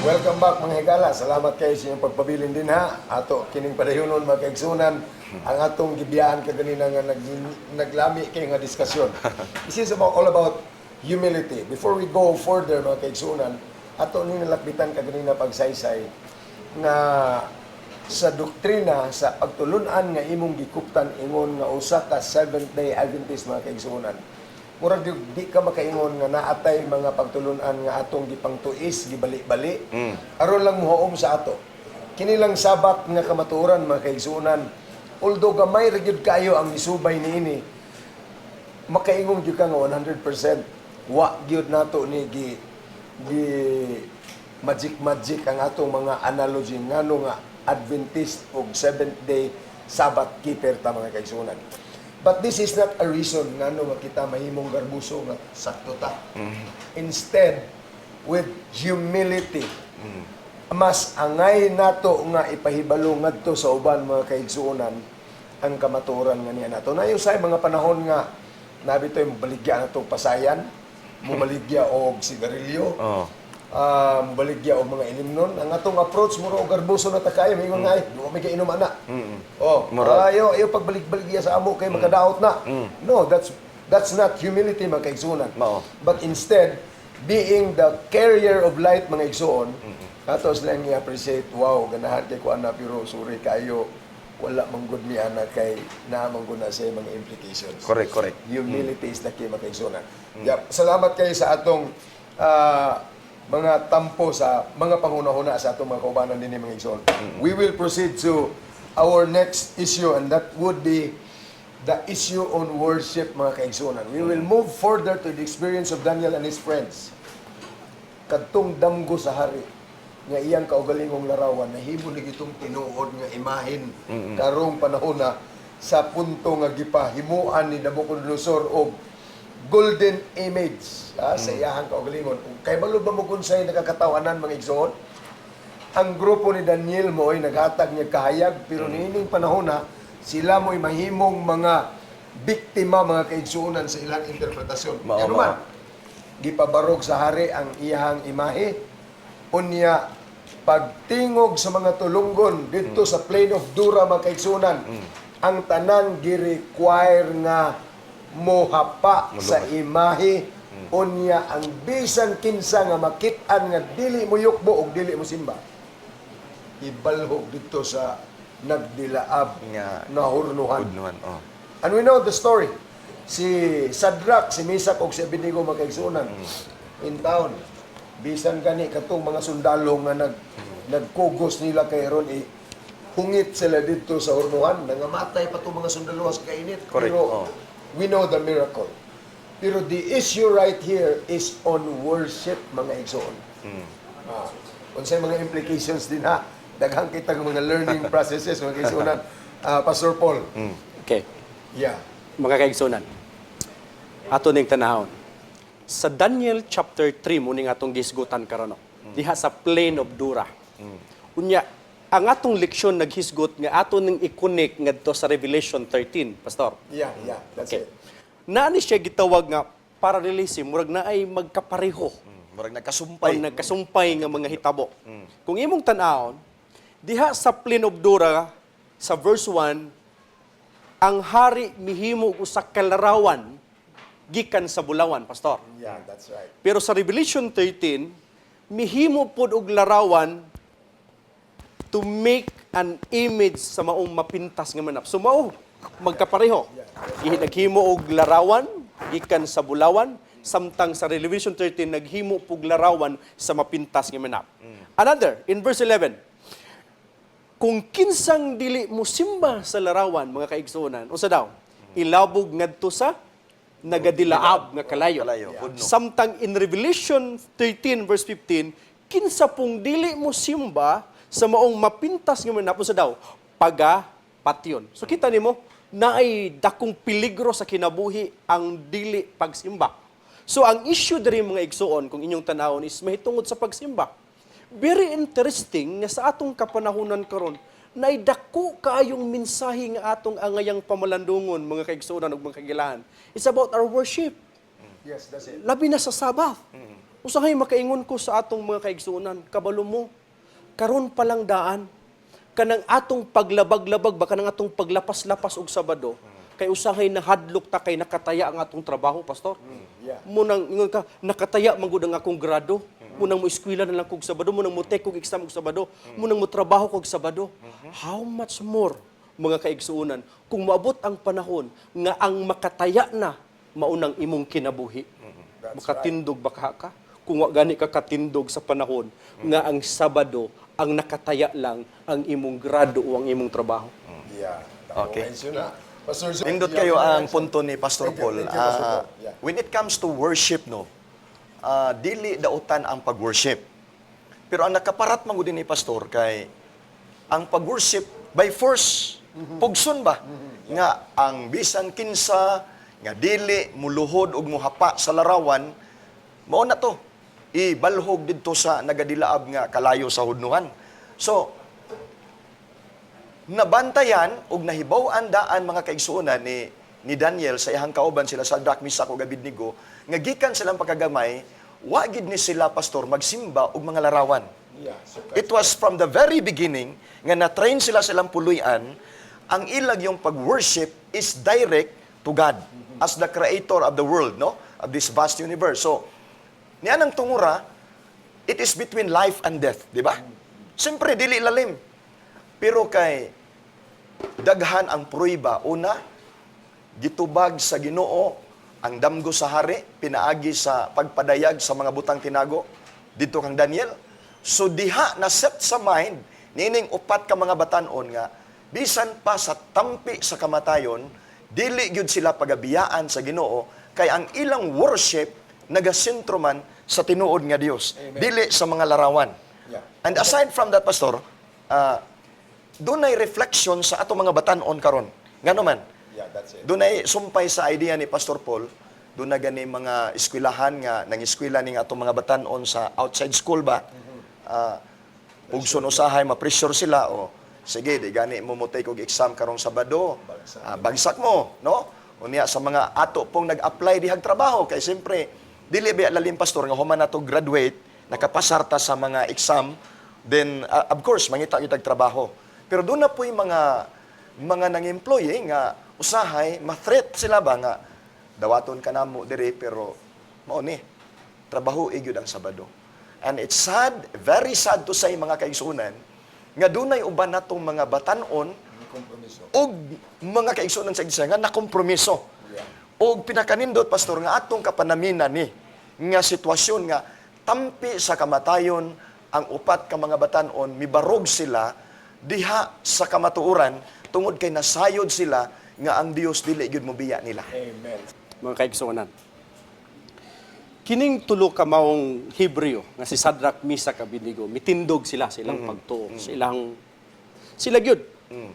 Welcome back, mga higala. Salamat kayo sa inyong pagpabilin din ha. Ato kining padayunon, mga kaigsunan, ang atong gibiyaan kaganina nga naglami kay nga diskusyon. This is about all about humility. Before we go further, mga kaigsunan, ato ni nalakbitan kaganina pagsaysay nga sa doktrina sa pagtulunan nga imong gikuptan ingon nga usa ka Seventh Day Adventist, mga kaigsuonan. Murag di ka makaingon nga naatay mga pagtulunan nga atong gipangtuis, gibali-bali, aron lang mohaom sa ato. Kini lang Sabat nga kamatuoran, mga kaigsuonan. Although gamay ra gyud kayo ang misubay niini, makaingon gyud ka nga 100% wa gyud nato ni gi gi magic magic ang atong mga analogy ngano nga Adventist og Seventh Day Sabbath keeper ta, mga kaigsuonan. But this is not a reason ngano nga kita mahimong garbuso nga sakto ta. Instead, with humility, mas angay nato nga ipahibalo ngadto sa uban, mga kaigsuonan, ang kamatuoran nga niya nato. Nayo sa mga panahon nga nabi to baligya na itong pasayan, mubaligya og sigarilyo, mubaligya og mga ilimnon. Ang atong approach mura og garbuso na ta kayo, mingon nga ay, di may kainom ana. Oh, Mura. ayo ayo pagbalig-baligya sa amo kay makadaot na. No, that's not humility, mga kaigsuonan. Mao. But instead, being the carrier of light, mga igsoon, ato lang i-appreciate, wow, ganahan kay ko ana, pero sorry kayo, wala man gud mi ana kay naa man gud na siya mga implications. Correct, correct. Humility is the key, mga kaigsuonan. Yeah, salamat kayo sa atong mga tampo sa mga panghuna-huna sa atong mga kaubanan din, mga igsoon. We will proceed to our next issue, and that would be the issue on worship, mga kaigsuonan. We will move further to the experience of Daniel and his friends. Kadtong damgo sa hari nga iyang kaugalingong larawan nahimo ni itong tinuod nga imahin karong panahon na sa punto nga gipahimuan ni Nabucodonosor og golden image sa iyahang kaugalingon. Kung kay balo ba mo kung sa'y nakakatawanan, mga igsoon, ang grupo ni Daniel mo ay naghatag niya kahayag, pero niining panahon na sila mo'y mahimong mga biktima, mga kaigsuonan, sa ilang interpretasyon. Mao, Ano mao. man, gipabarog sa hari ang iyahang imahe. Unya, pagtingog sa mga tulunggon didto sa plain of Dura, mga kaigsuonan, ang tanan gi-require nga mohapa sa imahe. Unya, ang bisan kinsa nga makit-an nga dili mo yukbo og dili mo simba, ibalhog didto sa nagdilaab Nga na hurnuhan. Hurnuhan, oh. And we know the story. Si Sadrach, si Misak ug si Abednego, mga kaigsuonan, in town. Bisan gani katong mga sundalo nga nagkugos nila kay ron eh, hungit sila didto sa hurnuhan, nangamatay pa tong mga sundalo sa kainit. Pero we know the miracle. Pero the issue right here is on worship, mga igsoon. Unsay mga implications din ha? Daghang kitang mga learning processes, mga kaigsuonan. Pastor Paul. Okay. Yeah. Mga kaigsuonan, ato ning tanahon. Sa Daniel chapter 3 mo ning atong gisgutan karon. No? Diha sa plain of Dura. Unya, ang atong leksyon naghisgot nga ato ning i-connect ngadto sa Revelation 13, Pastor. Yeah, that's it. Naa ni siya gitawag nga parallelism, murag naay magkapareho Murag nagkasumpay. o nagkasumpay nga mga hitabo. Kung imong tan-awon, diha sa plain of Dura, sa verse 1, ang hari mihimo og usa ka larawan gikan sa bulawan, Pastor. Yeah, that's right. Pero sa Revelation 13, mihimo pod og larawan to make an image sa maong mapintas nga manap. So mao magkapareho. Naghimo og larawan gikan sa bulawan, samtang sa Revelation 13 naghimo pug larawan sa mapintas nga manap. Another, in verse 11, kung kinsang dili mo simba sa larawan, mga kaigsuonan, unsa daw? Ilabog ngadto sa nagadilaab nga kalayo. Kalayo, hudno. Samtang in Revelation 13 verse 15, kinsa pong dili mo simba sa maong mapintas nga manap, unsa daw? Paga patyon. So kita nimo naay dakong peligro sa kinabuhi ang dili pagsimba. So ang issue diri, mga igsuon, kung inyong tanawon, is mahitungod sa pagsimba. Very interesting nga sa atong kapanahunan karon nay dako kaayong mensahe nga atong angayang pamalandungon, mga kaigsuonan ug mga kagilahan. It's about our worship. Yes, that's it. Labi na sa Sabbath. Usahay makaingon ko sa atong mga kaigsuonan, kabalo mo, karon pa lang daan, kanang atong paglabag-labag ba, kanang atong paglapas-lapas og Sabado, kay usahay nahadlok ta kay nakataya ang atong trabaho, Pastor. Munang ingon ka, nakataya man gud ang akong grado. Munang mo eskwela na lang kog Sabado, munang mo take kog exam og Sabado, munang mo trabaho kog Sabado. How much more, mga kaigsuonan, kung maabot ang panahon nga ang makataya na maunang imong kinabuhi? That's Makatindog ba ka? Kung wa gani ka katindog sa panahon nga ang Sabado ang nakataya lang ang imong grado o ang imong trabaho. Yeah. Okay. Okay. Na. Pastor Zoe, Nindot you kayo have ang any punto ni Pastor Thank you, Paul. thank you, Pastor Ah, Paul. Yeah. when it comes to worship, no, dili dautan ang pag-worship. Pero ang nakaparat man gud ni Pastor kay ang pag-worship by force, pugson ba? Nga ang bisan kinsa nga dili muluhod og muhapa sa larawan, mao na to. Ibalhog didto sa nagadilaab nga kalayo sa hudnuhan. So, nabantayan ug nahibaw-an daan, mga kaigsuonan, ni Daniel sa iyang kauban, sila Shadrach, Meshach ug Abednego, nga gikan silang pagkagamay, wa gid ni sila, Pastor, magsimba og mga larawan. Yeah, so It was from the very beginning nga na-train sila silang puluyan, ang ilang yung pag-worship is direct to God as the creator of the world, no? Of this vast universe. So, niya nang tungura, it is between life and death, di ba? Siyempre, dili lalim. Pero kay daghan ang pruiba. Una, gitubag sa Ginoo ang damgo sa hari pinaagi sa pagpadayag sa mga butang tinago didto kang Daniel. So diha na set sa mind niining upat ka mga batan-on nga bisan pa sa tampi sa kamatayon, dili gyud sila pagabiyaan sa Ginoo kay ang ilang worship nagasentro man sa tinuod nga Dios, dili sa mga larawan. And aside from that, Pastor, dunay reflection sa ato mga batan-on karon. Ngano man? Yeah, that's it. Dunay sumpay sa idea ni Pastor Paul, doon na gani mga eskwelahan nga nang eskwela ning atong mga batan-on sa outside school ba? Pugson usahay ma-pressure sila o sige, di gani mo mo take og exam karong Sabado. Bagsak. Ah, bagsak mo, no? Unya sa mga ato pong nag-apply dihag trabaho kay siyempre dili ba lalim, Pastor, nga human nato graduate, nakapasar ta sa mga exam, then of course mangita gyud tag trabaho. Pero doon na po'y mga nang-employee nga usahay ma-threat sila ba nga dawaton ka namo diri pero mao ni trabaho gyud ang Sabado. And it's sad, very sad to say, mga kaigsuonan, nga dunay uban natong mga batan-on Kompromiso. og mga kaigsuonan sa iglesia nga nakompromiso. Og pinakanindot, Pastor, nga atong kapanaminan ni nga sitwasyon nga tampi sa kamatayon ang upat ka mga batan-on, mibarog sila diha sa kamatuoran tungod kay nasayod sila nga ang Dios dili gyud mobiya nila. Amen. Mga kaigsuonan. Kining tulo ka maong Hebreo nga si Shadrach, Meshach, Abednego, mitindog sila sa ilang pagtuo, sa ilang sila gyud.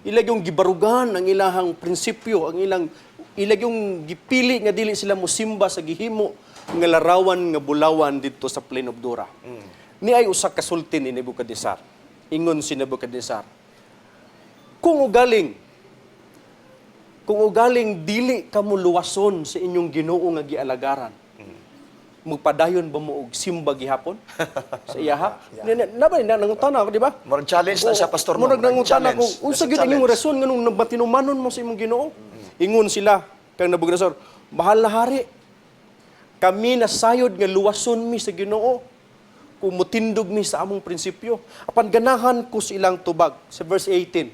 Ila yung gibarugan ang ilahang prinsipyo, ang ilang ila yung gipili nga dili sila mosimba sa gihimo nga larawan nga bulawan didto sa plain of Dura. Ni ay usa ka sulti ni Nebuchadnezzar. Ingon si Nebuchadnezzar, "Kung ugaling dili kamo luwason sa inyong Ginoo nga gialagaran, magpadayon ba mo og simba gihapon sa iyaha?" Yeah. Na ba na nangutana ako, di ba? Murag challenge na siya, Pastor, no? Murag Murag nangutana challenge. ko, unsa That's a gyud ang imong challenge. rason nganong matinumanon mo sa imong Ginoo? Ingon sila kang Nebuchadnezzar, "Mahal na hari, kami nasayod nga luwason mi sa Ginoo kung mutindog mi sa among prinsipyo." Apan ganahan ko sa ilang tubag sa verse 18.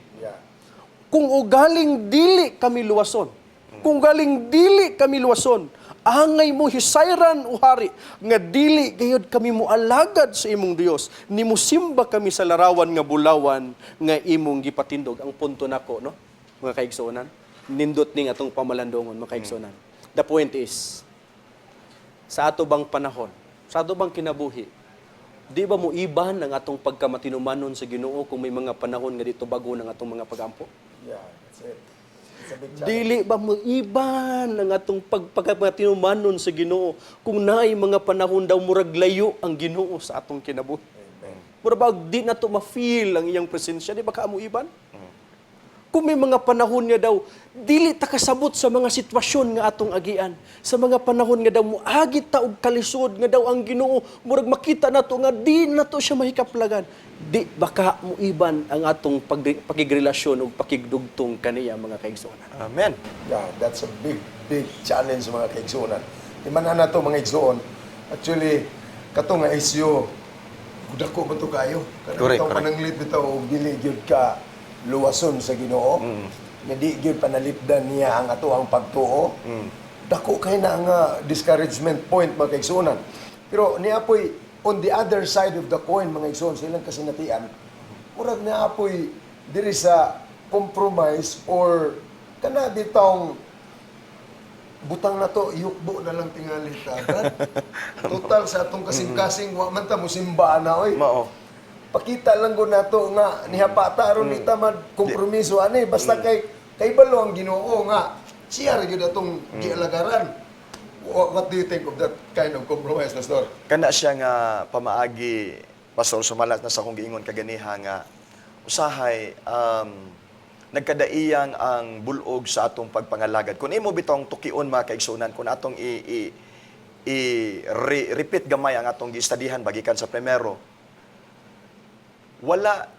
"Kung ugaling dili kami luwason, kung ugaling dili kami luwason, angay mo hisayran, o hari, nga dili gayod kami mo alagad sa imong Dios, ni musimba kami sa larawan nga bulawan nga imong gipatindog." Ang punto nako, no? Mga kaigsuonan, nindot ning atong pamalandongon, mga kaigsuonan. The point is, sa ato bang panahon, sa ato bang kinabuhi, di ba mo iban ang atong pagkamatinumanon sa Ginoo kung may mga panahon nga dito bago ng atong mga pagampo? Yeah, that's it. It's a big challenge. Dili ba mo iban ang atong pagkamatinumanon sa Ginoo kung naay mga panahon daw murag layo ang Ginoo sa atong kinabuhi? Amen. Mura ba di na to ma-feel ang iyang presensya, di ba ka mo iban? Kung may mga panahon nga daw, dili ta kasabot sa mga sitwasyon nga atong agian. Sa mga panahon nga daw muagi ta og kalisod nga daw ang Ginoo, murag makita nato nga di nato siya mahikaplagan. Di baka muiban ang atong pakigrelasyon ug pakigdugtong kaniya, mga kaigsuonan? Amen. Yeah, that's a big, big challenge, mga kaigsuonan. Di man na to, mga igsuon. Actually, kato nga issue, dako ba to kayo? Kanang Correct, bitaw correct. pananglit bitaw og dili gyud ka luwason sa Ginoo. Nga di gyud panalipdan niya ang ato ang pagtuo. Dako kay na nga discouragement point, mga kaigsuonan. Pero niapoy on the other side of the coin, mga igsuon, sa ilang kasinatian, murag niapoy diri sa Compromise or kana bitawng butang na to, yukbo na lang tingali ta, Brad. Total sa atong kasing-kasing, wa man ta musimba na oy. Mao. Pakita lang gud nato nga nihapata aron di ta kompromiso ani, basta kay balo ang Ginoo nga siya ra gyud atong gialagaran. What do you think of that kind of compromise, Pastor? Kana siya nga pamaagi, Pastor, sumalat na sa akong giingon kaganiha nga usahay nagkadaiyang ang bulog sa atong pagpangalagad. Kung imo bitong tukion, mga kaigsunan, kung atong i repeat gamay ang atong gistudihan bagikan sa primero,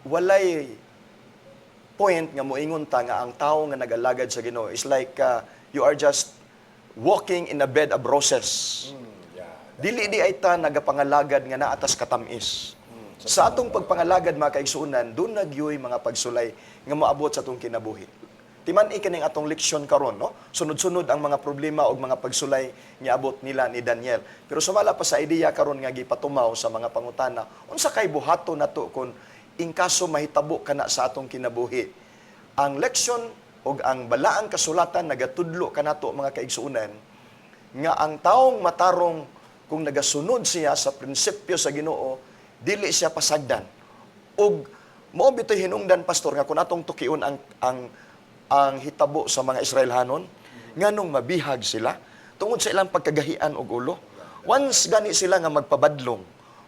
walay point nga moingon ta nga ang tao nga nagalagad sa Ginoo is like you are just walking in a bed of roses. Dili di ay ta nagapangalagad nga naa tas katamis. Sa atong pagpangalagad, mga kaigsuonan, duna gyoy mga pagsulay nga moabot sa atong kinabuhi. Timan-i kining atong leksyon karon, no? Sunod-sunod ang mga problema o mga pagsulay nga abot nila ni Daniel. Pero sumala pa sa ideya karon nga gipatumaw sa mga pangutana, unsa kay buhaton nato kung in kaso mahitabo kana sa atong kinabuhi? Ang leksyon ug ang balaang kasulatan nagatudlo kanato, mga kaigsuonan, nga ang taong matarong, kung nagasunod siya sa prinsipyo sa Ginoo, dili siya pasagdan. Ug mao bitoy hinungdan, Pastor, nga kung atong tukion ang hitabo sa mga Israelhanon, nganong mabihag sila tungod sa ilang pagkagahian og ulo. Once gani sila nga magpabadlong,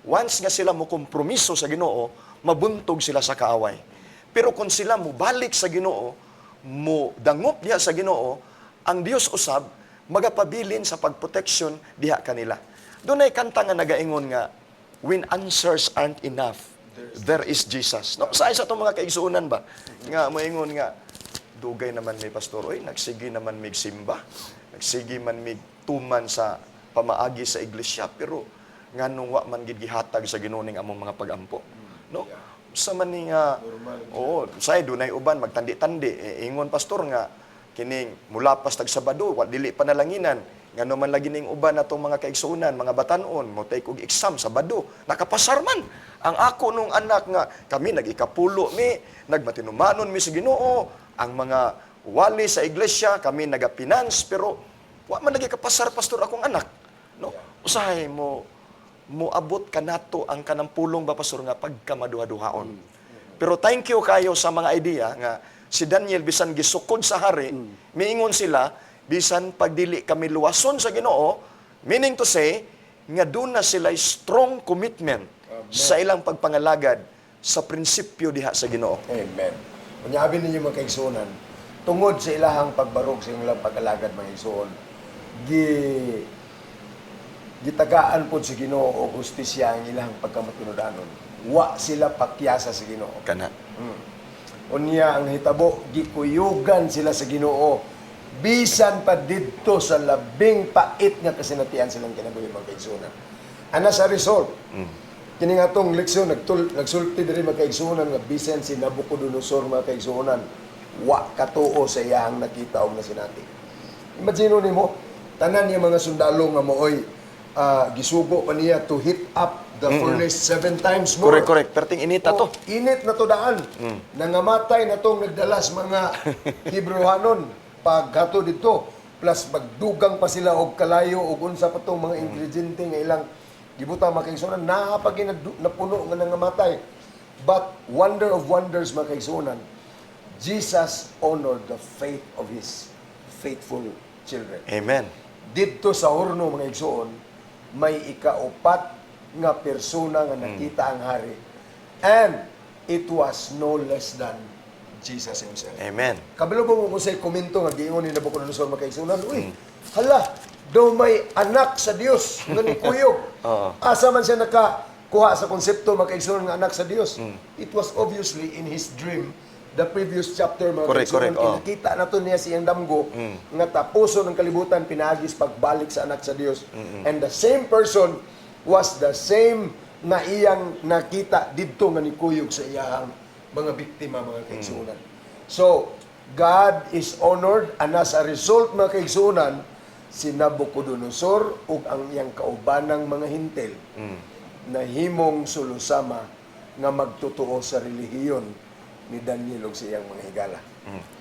once nga sila mo kompromiso sa Ginoo, mabuntog sila sa kaaway. Pero kung sila mobalik sa Ginoo, mo dangop diha sa Ginoo, ang Dios usab magapabilin sa pagproteksyon diha kanila. Dunay kanta nga nagaingon nga, "When answers aren't enough, there is Jesus." No, sa isa itong mga kaigsuonan ba nga moingon nga dugay naman may pastor, oy, nagsige naman mig simba, nagsige man mig tuman sa pamaagi sa iglesia, pero nganong wa man gid gihatag sa Ginoo ning among mga pagampo, no? Sa man ni nga, oo, say dunay uban magtandi-tandi, eh, ingon, Pastor, nga kining mulapas tag Sabado, wa dili panalanginan. Ngano man lagi ning uban atong mga kaigsuonan, mga batan-on, mo take og exam Sabado, nakapasar man. Ang ako nung anak nga kami nag-ikapulo mi, nagmatinumanon mi sa Ginoo, ang mga wali sa iglesia, kami nagapinans, pero wa man lagi kapasar, Pastor, akong anak, no? Usahay mo moabot kanato ang kanang pulong ba, Pastor, nga pagkamaduhaduhaon. Pero thank you kayo sa mga idea nga si Daniel, bisan gisukod sa hari, miingon sila, bisan pagdili kami luwason sa Ginoo, meaning to say nga duna sila strong commitment sa ilang pagpangalagad sa prinsipyo diha sa Ginoo. Amen. Unya abi ninyo, mga kaigsuonan, tungod sa ilahang pagbarog sa ilang pag-alagad, mga igsuon, gitagaan pod sa Ginoo og hustisya ang ilahang pagkamatinud-anon. Wa sila pakyasa sa Ginoo. Kana. Unya ang hitabo, gikuyugan sila sa Ginoo bisan pa didto sa labing pait nga kasinatian silang kinabuhi, mga kaigsuonan. And as a result, kini nga tong leksyon nagsulti diri, mga kaigsuonan, nga bisan si Nabucodonosor, mga kaigsuonan, wa katuo sa iyang nakita og nasinati. Imagine nimo, tanan niya mga sundalo nga mooy gisugo pa niya to heat up the furnace seven times more. Correct, correct. Perting inita to. Oh, init na to daan. Nangamatay na tong nagdala sa mga Hebrewanon paghato dito. Plus magdugang pa sila og kalayo og unsa pa tong mga ingrediente nga ilang gibutang, mga kaigsuonan, naa pa napuno nga nangamatay. But wonder of wonders, mga kaigsuonan, Jesus honored the faith of his faithful children. Amen. Didto sa horno, mga igsoon, may ikaupat nga persona nga nakita ang hari. And it was no less than Jesus himself. Amen. Kabalo ba mo kung sa'y komento nga giingon ni Nabucodonosor, mga kaigsuonan? "Uy, hala, daw may anak sa Dios nga nikuyog." Oo. Asa man siya nakakuha sa konsepto, mga kaigsuonan, nga anak sa Dios? It was obviously in his dream, the previous chapter, mga kaigsuonan, Correct, oo. kinakita na to niya siyang damgo nga tapuson ng kalibutan pinaagis pagbalik sa anak sa Dios. And the same person was the same na iyang nakita didto nga nikuyog sa iyang mga biktima, mga kaigsuonan. So, God is honored and as a result, mga kaigsuonan, si Nabucodonosor ug ang iyang kaubanang mga hintel nahimong sulusama nga magtotoo sa relihiyon ni Daniel ug sa iyang mga higala.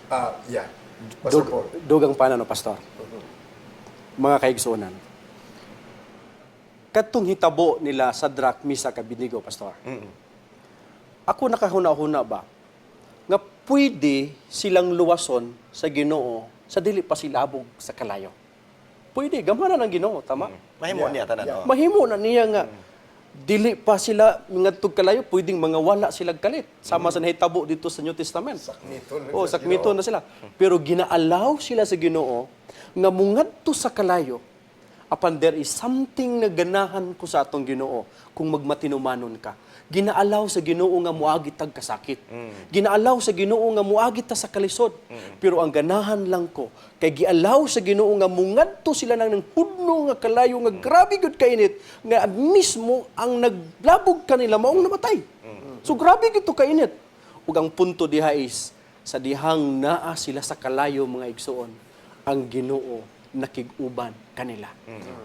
Ah, yeah. Pastor Paul. Dugang pa na, no, Pastor? Mga kaigsuonan. Katong hitabo nila Sadrach, Meshach, Abednego, Pastor. Ako nakahuna-huna ba nga pwede silang luwason sa Ginoo sa dili pa sila abog sa kalayo? Pwede, gamhanan ang Ginoo, tama? Mahimo niya tanan. Yeah. Oh. Mahimo na niya nga dili pa sila ngadtog kalayo, pwedeng mga wala silang kalit. Sama sa nahitabo dito sa New Testament. Sakmiton na Oh, sa sakmiton na sila. Pero ginaalaw sila sa Ginoo nga mungadto sa kalayo apan there is something na ganahan ko sa atong Ginoo kung magmatinumanon ka. Ginaalaw sa Ginoo nga muagi tag kasakit. Ginaalaw sa Ginoo nga muagi ta sa kalisod. Pero ang ganahan lang ko kay gialaw sa Ginoo nga mungadto sila nang hudno nga kalayo nga grabe gyud kainit nga mismo ang naglabog kanila maong namatay. So grabe gyud to kainit. Ug ang punto diha is sa dihang naa sila sa kalayo, mga igsoon, ang Ginoo nakig-uban kanila.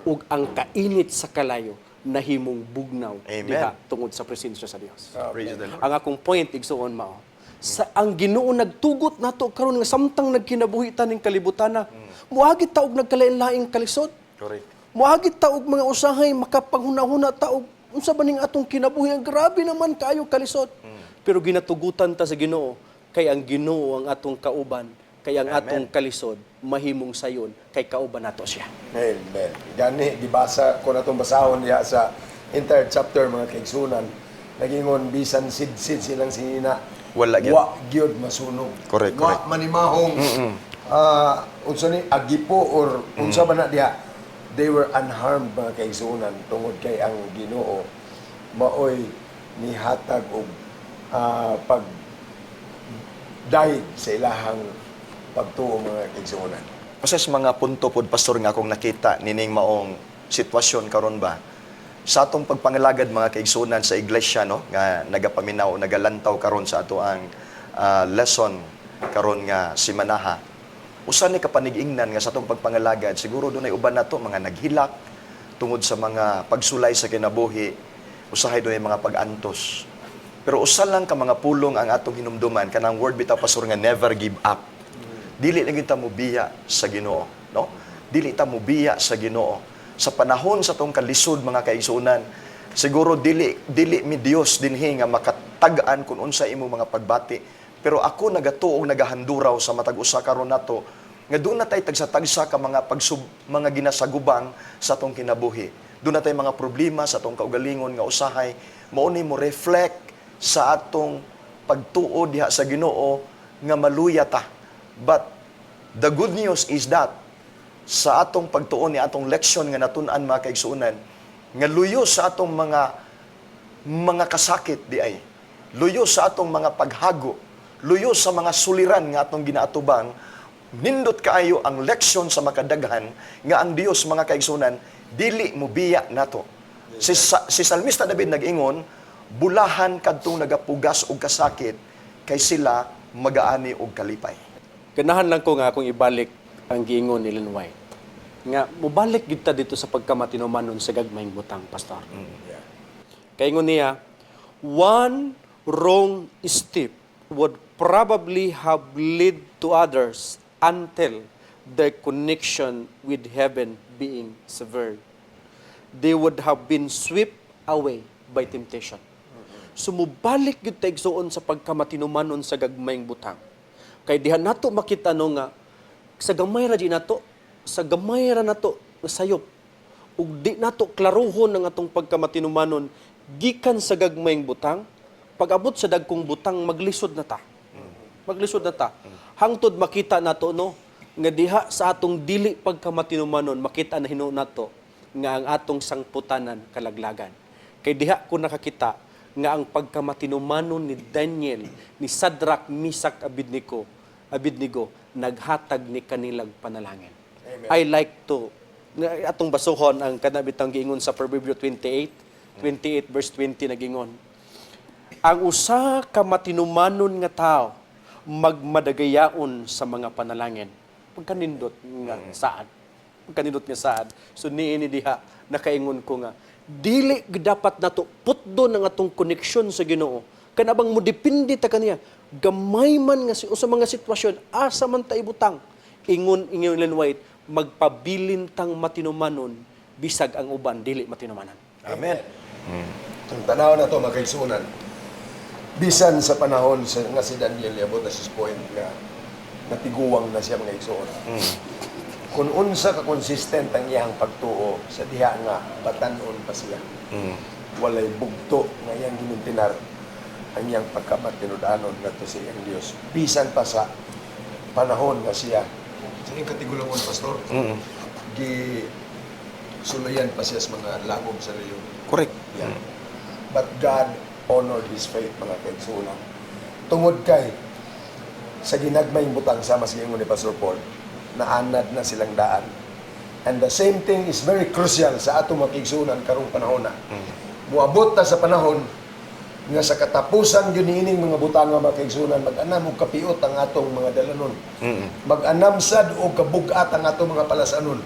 Ug ang kainit sa kalayo nahimong bugnaw Amen. diha tungod sa presensya sa Dios. Praise the Lord. Ang akong point, igsoon, mao. Sa ang Ginoo nagtugot nato karon nga samtang nagkinabuhi ta ning kalibutana, muagi ta og nagkalain-laing kalisod. Correct. Muagi ta og mga usahay makapanghuna-huna ta og unsa ba ning atong kinabuhi, ang grabe naman kaayo kalisod. Pero ginatugutan ta sa Ginoo kay ang Ginoo ang atong kauban, kay ang atong kalisod mahimong sayon kay kauban nato siya. Amen. Gani, gibasa ko na itong basahon diha sa entire chapter, mga kaigsunan. Nagingon, bisan sidsid silang sinina. Wala gyud. Wa gyud masunog. Correct, Wa correct. manimahong unsa ni agipo or unsa ba na diha. They were unharmed, mga kaigsunan, tungod kay ang Ginoo maoy nihatag og pag dahig sa ilahang pagtuo, mga kaigsunan. Usa sa mga punto pod, Pastor, nga akong nakita nining maong sitwasyon karon ba sa atong pagpangalagad, mga kaigsunan, sa iglesia, no, nga nagapaminaw, nagalantaw karon sa ato ang lesson karon nga simanaha. Usa ni kapanig-ingnan nga sa atong pagpangalagad siguro dunay uban nato mga naghilak tungod sa mga pagsulay sa kinabuhi, usahay dunay mga pag-antos. Pero usa lang ka mga pulong ang atong hinumduman, kanang word bitaw, Pastor, nga "Never give up." Dili lang gyud ta mobiya sa Ginoo, no? Dili ta mobiya sa Ginoo. Sa panahon sa tong kalisod, mga kaigsuonan, siguro dili dili mi Dios dinhi nga makatag-an kung unsa imo mga pagbati. Pero ako nagatuo og nagahanduraw sa matag usa karon nato nga doon na tay tagsa-tagsa ka mga pagsub, mga ginasagubang sa tong kinabuhi. Doon na tay mga problema sa tong kaugalingon nga usahay mao ni mo reflect sa atong pagtuo diha sa Ginoo nga maluya ta. But the good news is that sa atong pagtuon ni atong leksyon nga natun-an, mga kaigsuonan, nga luyo sa atong mga kasakit di ay, luyo sa atong mga paghago, luyo sa mga suliran nga atong ginaatubang, nindot kaayo ang leksyon sa makadaghan nga ang Dios, mga kaigsuonan, dili mobiya nato. Si Salmista David nag-ingon, "Bulahan kadtong nagapugas og kasakit kay sila magaani og kalipay." Ganahan lang ko nga akong ibalik ang giingon ni Ellen White. Nga mobalik gyud ta dito sa pagkamatinumanon sa gagmayng butang, Pastor. Kaingon niya, "One wrong step would probably have led to others until their connection with heaven being severed. They would have been swept away by temptation." So mubalik gyud ta, igsuon, sa pagkamatinumanon sa gagmayng butang. Kay diha nato makita, no, nga sa gamay ra di nato, sa gamay ra nato nga sayop ug di nato klaruhon ang atong pagkamatinumanon gikan sa gagmayng butang, pag-abot sa dagkong butang maglisod na ta. Maglisod na ta. Hangtod makita nato, no, nga diha sa atong dili pagkamatinumanon makita na hinuon nato nga ang atong sangputanan kalaglagan. Kay diha ko nakakita nga ang pagkamatinumanon ni Daniel, ni Sadrach, Meshach, Abednego naghatag ni kanilang panalangin. Amen. I like to nga atong basuhon ang kanabitang giingon sa Proverbio 28, 28 verse 20, nagingon, "Ang usa ka matinumanon nga tao magmadagayaon sa mga panalangin." Pagkanindot nga saad. Pagkanindot nga saad. So niini diha nakaingon ko nga dili dapat nato putdo ng atong koneksyon sa Ginoo. Kanabang mo depende ta kaniya. Gamay man nga si usa mga sitwasyon, asa man ta ibutang, ingon ingon Ellen White, magpabilin tang matinumanon bisag ang uban dili matinumanan. Amen. Ang tanaw na to, mga kaigsunan, bisan sa panahon sa, nga si Daniel niabot na sa point nga natiguwang na siya, mga igsuon. Kung unsa ka consistent ang iyang pagtuo sa diha nga batan-on pa siya. Walay bugto nga iyang gimintinar ang iyang pagkamatinud-anon ngadto sa iyang Dios. Bisan pa sa panahon nga siya sa iyang katigulangon, pastor, gi sulayan pa siya sa mga langob sa leon. Correct. Yeah. But God honored his faith, mga kaigsunan. Tungod kay sa ginagmayng butang, sama sa ingon ni Pastor Paul, naanad na silang daan. And the same thing is very crucial sa atong mga kaigsunan karong panahon na. Muabot ta sa panahon nga sa katapusan gyud niining mga butang nga, mga kaigsunan, mag-anam og kapiot ang atong mga dalanon. Mag-anam sad og kabugat ang atong mga palasanon.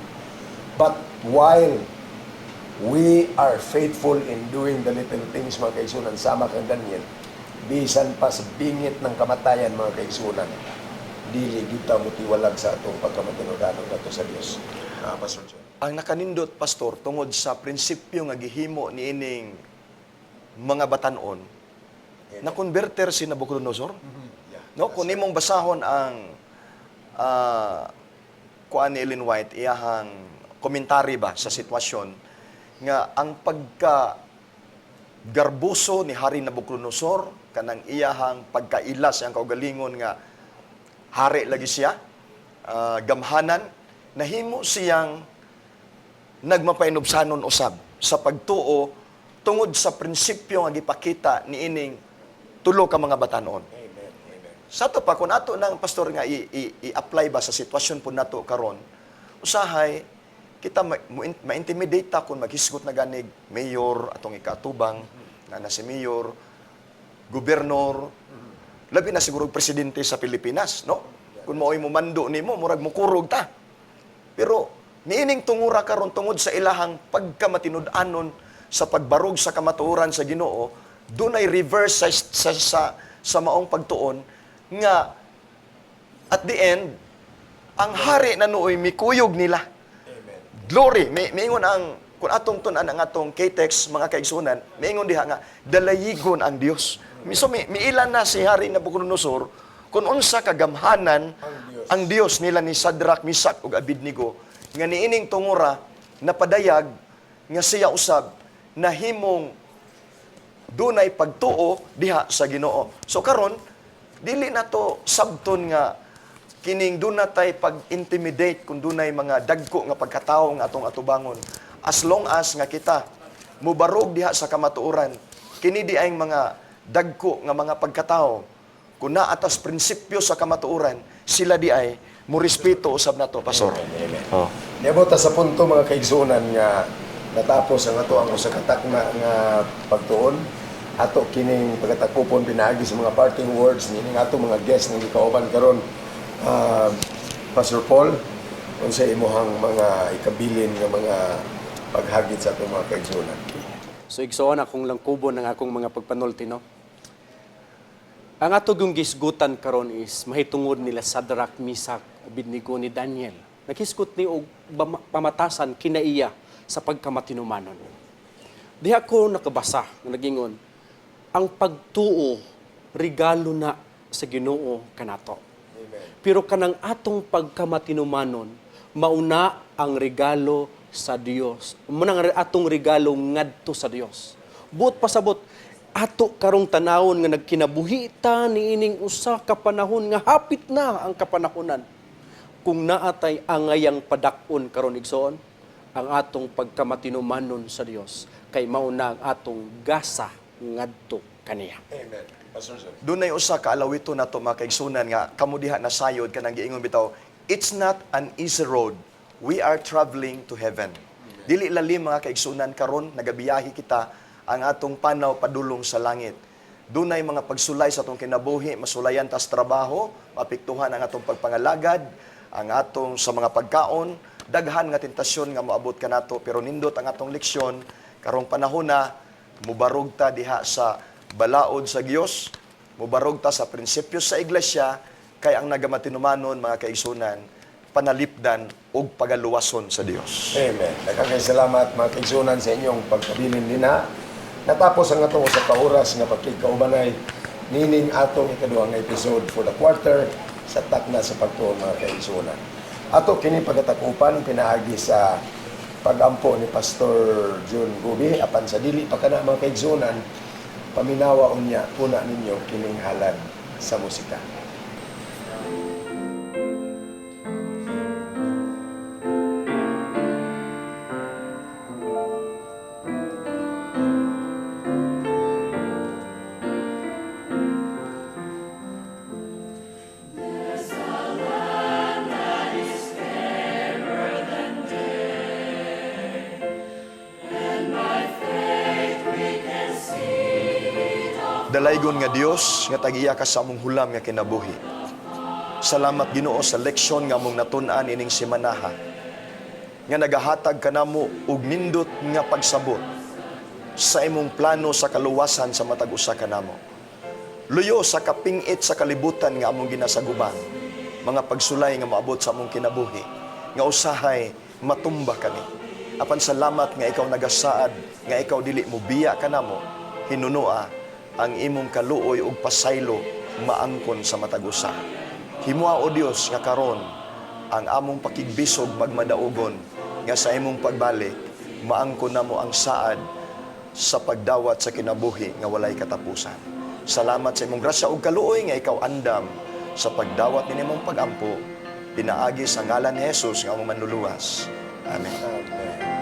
But while we are faithful in doing the little things, mga kaigsunan, sama kang Daniel, bisan pa sa bingit ng kamatayan, mga kaigsunan, dili gyud ta motiwalag sa atong pagkamatinud-anon ngadto sa Dios. Ah, Pastor John. Ang nakanindot, pastor, tungod sa prinsipyo nga gihimo niining mga batanon, na converter si Nabucodonosor. No, kung nimong basahon ang kuan ni Ellen White, iyahang komentary ba sa sitwasyon nga ang pagka garboso ni Hari Nabucodonosor, kanang iyahang pagkaila sa iyang kaugalingon nga hari lagi siya, gamhanan, nahimo siyang nagmapainubsanon usab sa pagtuo tungod sa prinsipyo nga gipakita niining tulo ka mga batanon. Amen. Amen. Sa ato pa, kung ato ng pastor nga i-apply ba sa sitwasyon po nato karon, usahay kita ma-intimidate ta kung maghisgot na ganig mayor atong ikaatubang na na si mayor, gobernador, labi na siguro presidente sa Pilipinas, no? Kung mao'y mumando nimo, murag mukurog ta. Pero niining tungura karon, tungod sa ilahang pagkamatinud-anon sa pagbarog sa kamatuoran sa Ginoo, dunay reverse sa maong pagtuon nga at the end ang hari na nooy mikuyog nila. Amen. Glory, may miingon ang kung atong tun-an ang atong K-text, mga kaigsunan, miingon diha nga dalayigon ang Dios. So miilan na si Hari Nabucodonosor kung unsa kagamhanan Ang Dios. ang Dios nila ni Shadrach, Meshach ug Abednego nga niining tungura napadayag nga siya usab nahimong dunay pagtuo diha sa Ginoo. So karon dili na to sabton nga kining dunatay pag-intimidate kung dunay mga dagko nga pagkatawo nga atong atubangon. As long as nga kita mubarog diha sa kamatuoran, kini di ay mga dagko nga mga pagkatawo kung naa tas prinsipyo sa kamatuoran, sila di ay murespeto usab nato, pastor. Amen. Oh. Niabot ta sa punto, mga kaigsunan, nga natapos ang ato ang usa ka takna nga pagtuon. Ato kining pagatakupon pinaagi sa mga parting words nining ato mga guest nga gikauban karon. Ah, Pastor Paul, unsa imuhang mga ikabilin nga mga paghagit sa atong mga kaigsunan? So igsoon, akong langkubon ang akong mga pagpanulti, no. Ang ato yung gisgutan karon is mahitungod nila Shadrach, Meshach, Abednego ni Daniel. Naghisgot ni og pamatasan kinaiya sa pagkamatinumanon. Diha ko nakabasa nga nagingon, ang pagtuo regalo na sa Ginoo kanato. Pero kanang atong pagkamatinumanon, mauna ang regalo sa Dios. Muna ang atong regalo ngadto sa Dios. Buot pasabot, ato karong tanawon nga nagkinabuhi ta niining usa ka panahon nga hapit na ang kapanahonan. Kung naatay angayang padak-on karon, igsoon, ang atong pagkamatinumanon sa Dios kay mao na ang atong gasa ngadto kaniya. Amen. Pastor John. Dunay usa ka alawito nato, mga kaigsunan, nga kamo diha nasayod kanang giingon bitaw, it's not an easy road, we are traveling to heaven. Dili lalim, mga kaigsunan, karon nagabiyahe kita, ang atong panaw padulong sa langit. Dunay mga pagsulay sa atong kinabuhi, masulayan tas trabaho, maapektuhan ang atong pagpangalagad, ang atong sa mga pagkaon, daghan nga tentasyon nga moabot kanato, pero nindot ang atong leksyon karong panahon na mubarog ta diha sa balaod sa Dios. Mubarog ta sa prinsipyo sa iglesia kay ang nagamatinumanon, mga kaigsunan, panalipdan ug pagaluwason sa Dios. Amen. Daghang salamat, mga kaigsunan, sa inyong pagkabilin dinha. Natapos ang atong usa ka oras nga pagkikaubanay nining atong ikaduhang episode for the quarter sa Takna sa Pagtuon, mga kaigsunan. Ato kini pagkatakupan pinaagi sa pagampo ni Pastor June Gubi. Apan sa dili pa kana, mga kaigsunan, paminawa unya puna ninyo kining halad sa musika. Dalaygon nga Dios nga tagiya ka sa among hulam nga kinabuhi. Salamat, Ginoo, sa leksyon nga among natun-an ining semanaha. Nga nagahatag kanamo og nindot nga pagsabot sa imong plano sa kaluwasan sa matag usa kanamo. Luyo sa kapingit sa kalibutan nga among ginasaguban, mga pagsulay nga maabot sa among kinabuhi, nga usahay matumba kami. Apan salamat nga ikaw nagasaad, nga ikaw dili mobiya kanamo, hinunoa ang imong kaluoy ug pasaylo maangkon sa matag usa. Himoa, o Dios, nga karon ang among pakigbisog magmadaugon nga sa imong pagbalik maangkon namo ang saad sa pagdawat sa kinabuhi nga walay katapusan. Salamat sa imong grasya ug kaluoy nga ikaw andam sa pagdawat ni imong pagampo pinaagi sa ngalan ni Jesus nga among manluluwas. Amen. Amen.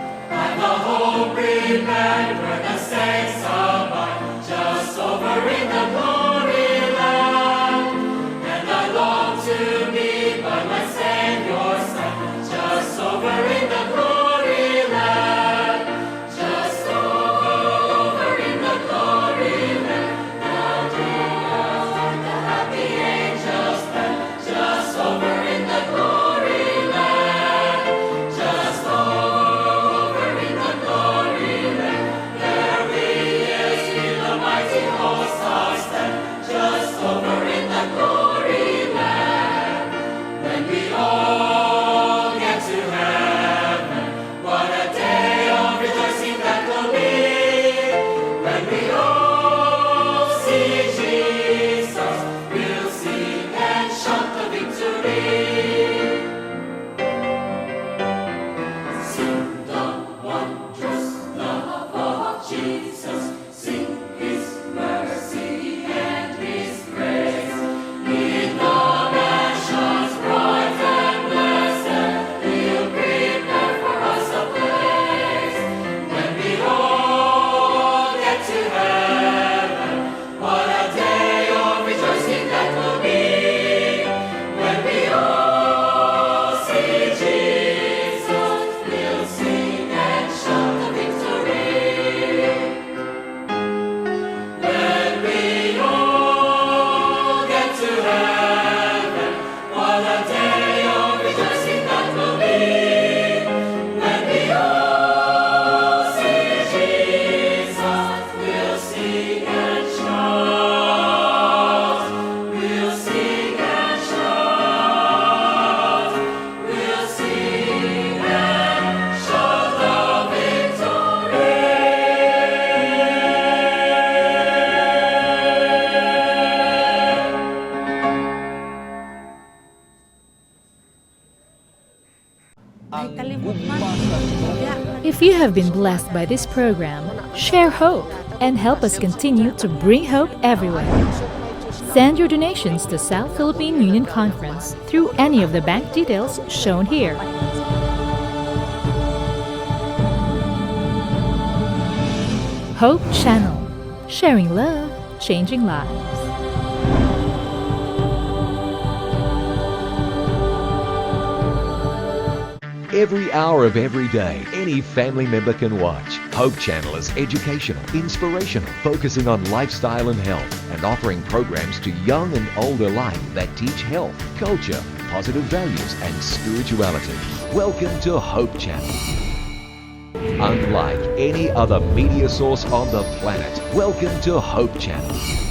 Ay, kalimot man. If you have been blessed by this program, share hope and help us continue to bring hope everywhere. Send your donations to South Philippine Union Conference through any of the bank details shown here. Hope Channel, sharing love, changing lives. Every hour of every day, any family member can watch. Hope Channel is educational, inspirational, focusing on lifestyle and health, and offering programs to young and old alike that teach health, culture, positive values, and spirituality. Welcome to Hope Channel. Unlike any other media source on the planet, welcome to Hope Channel.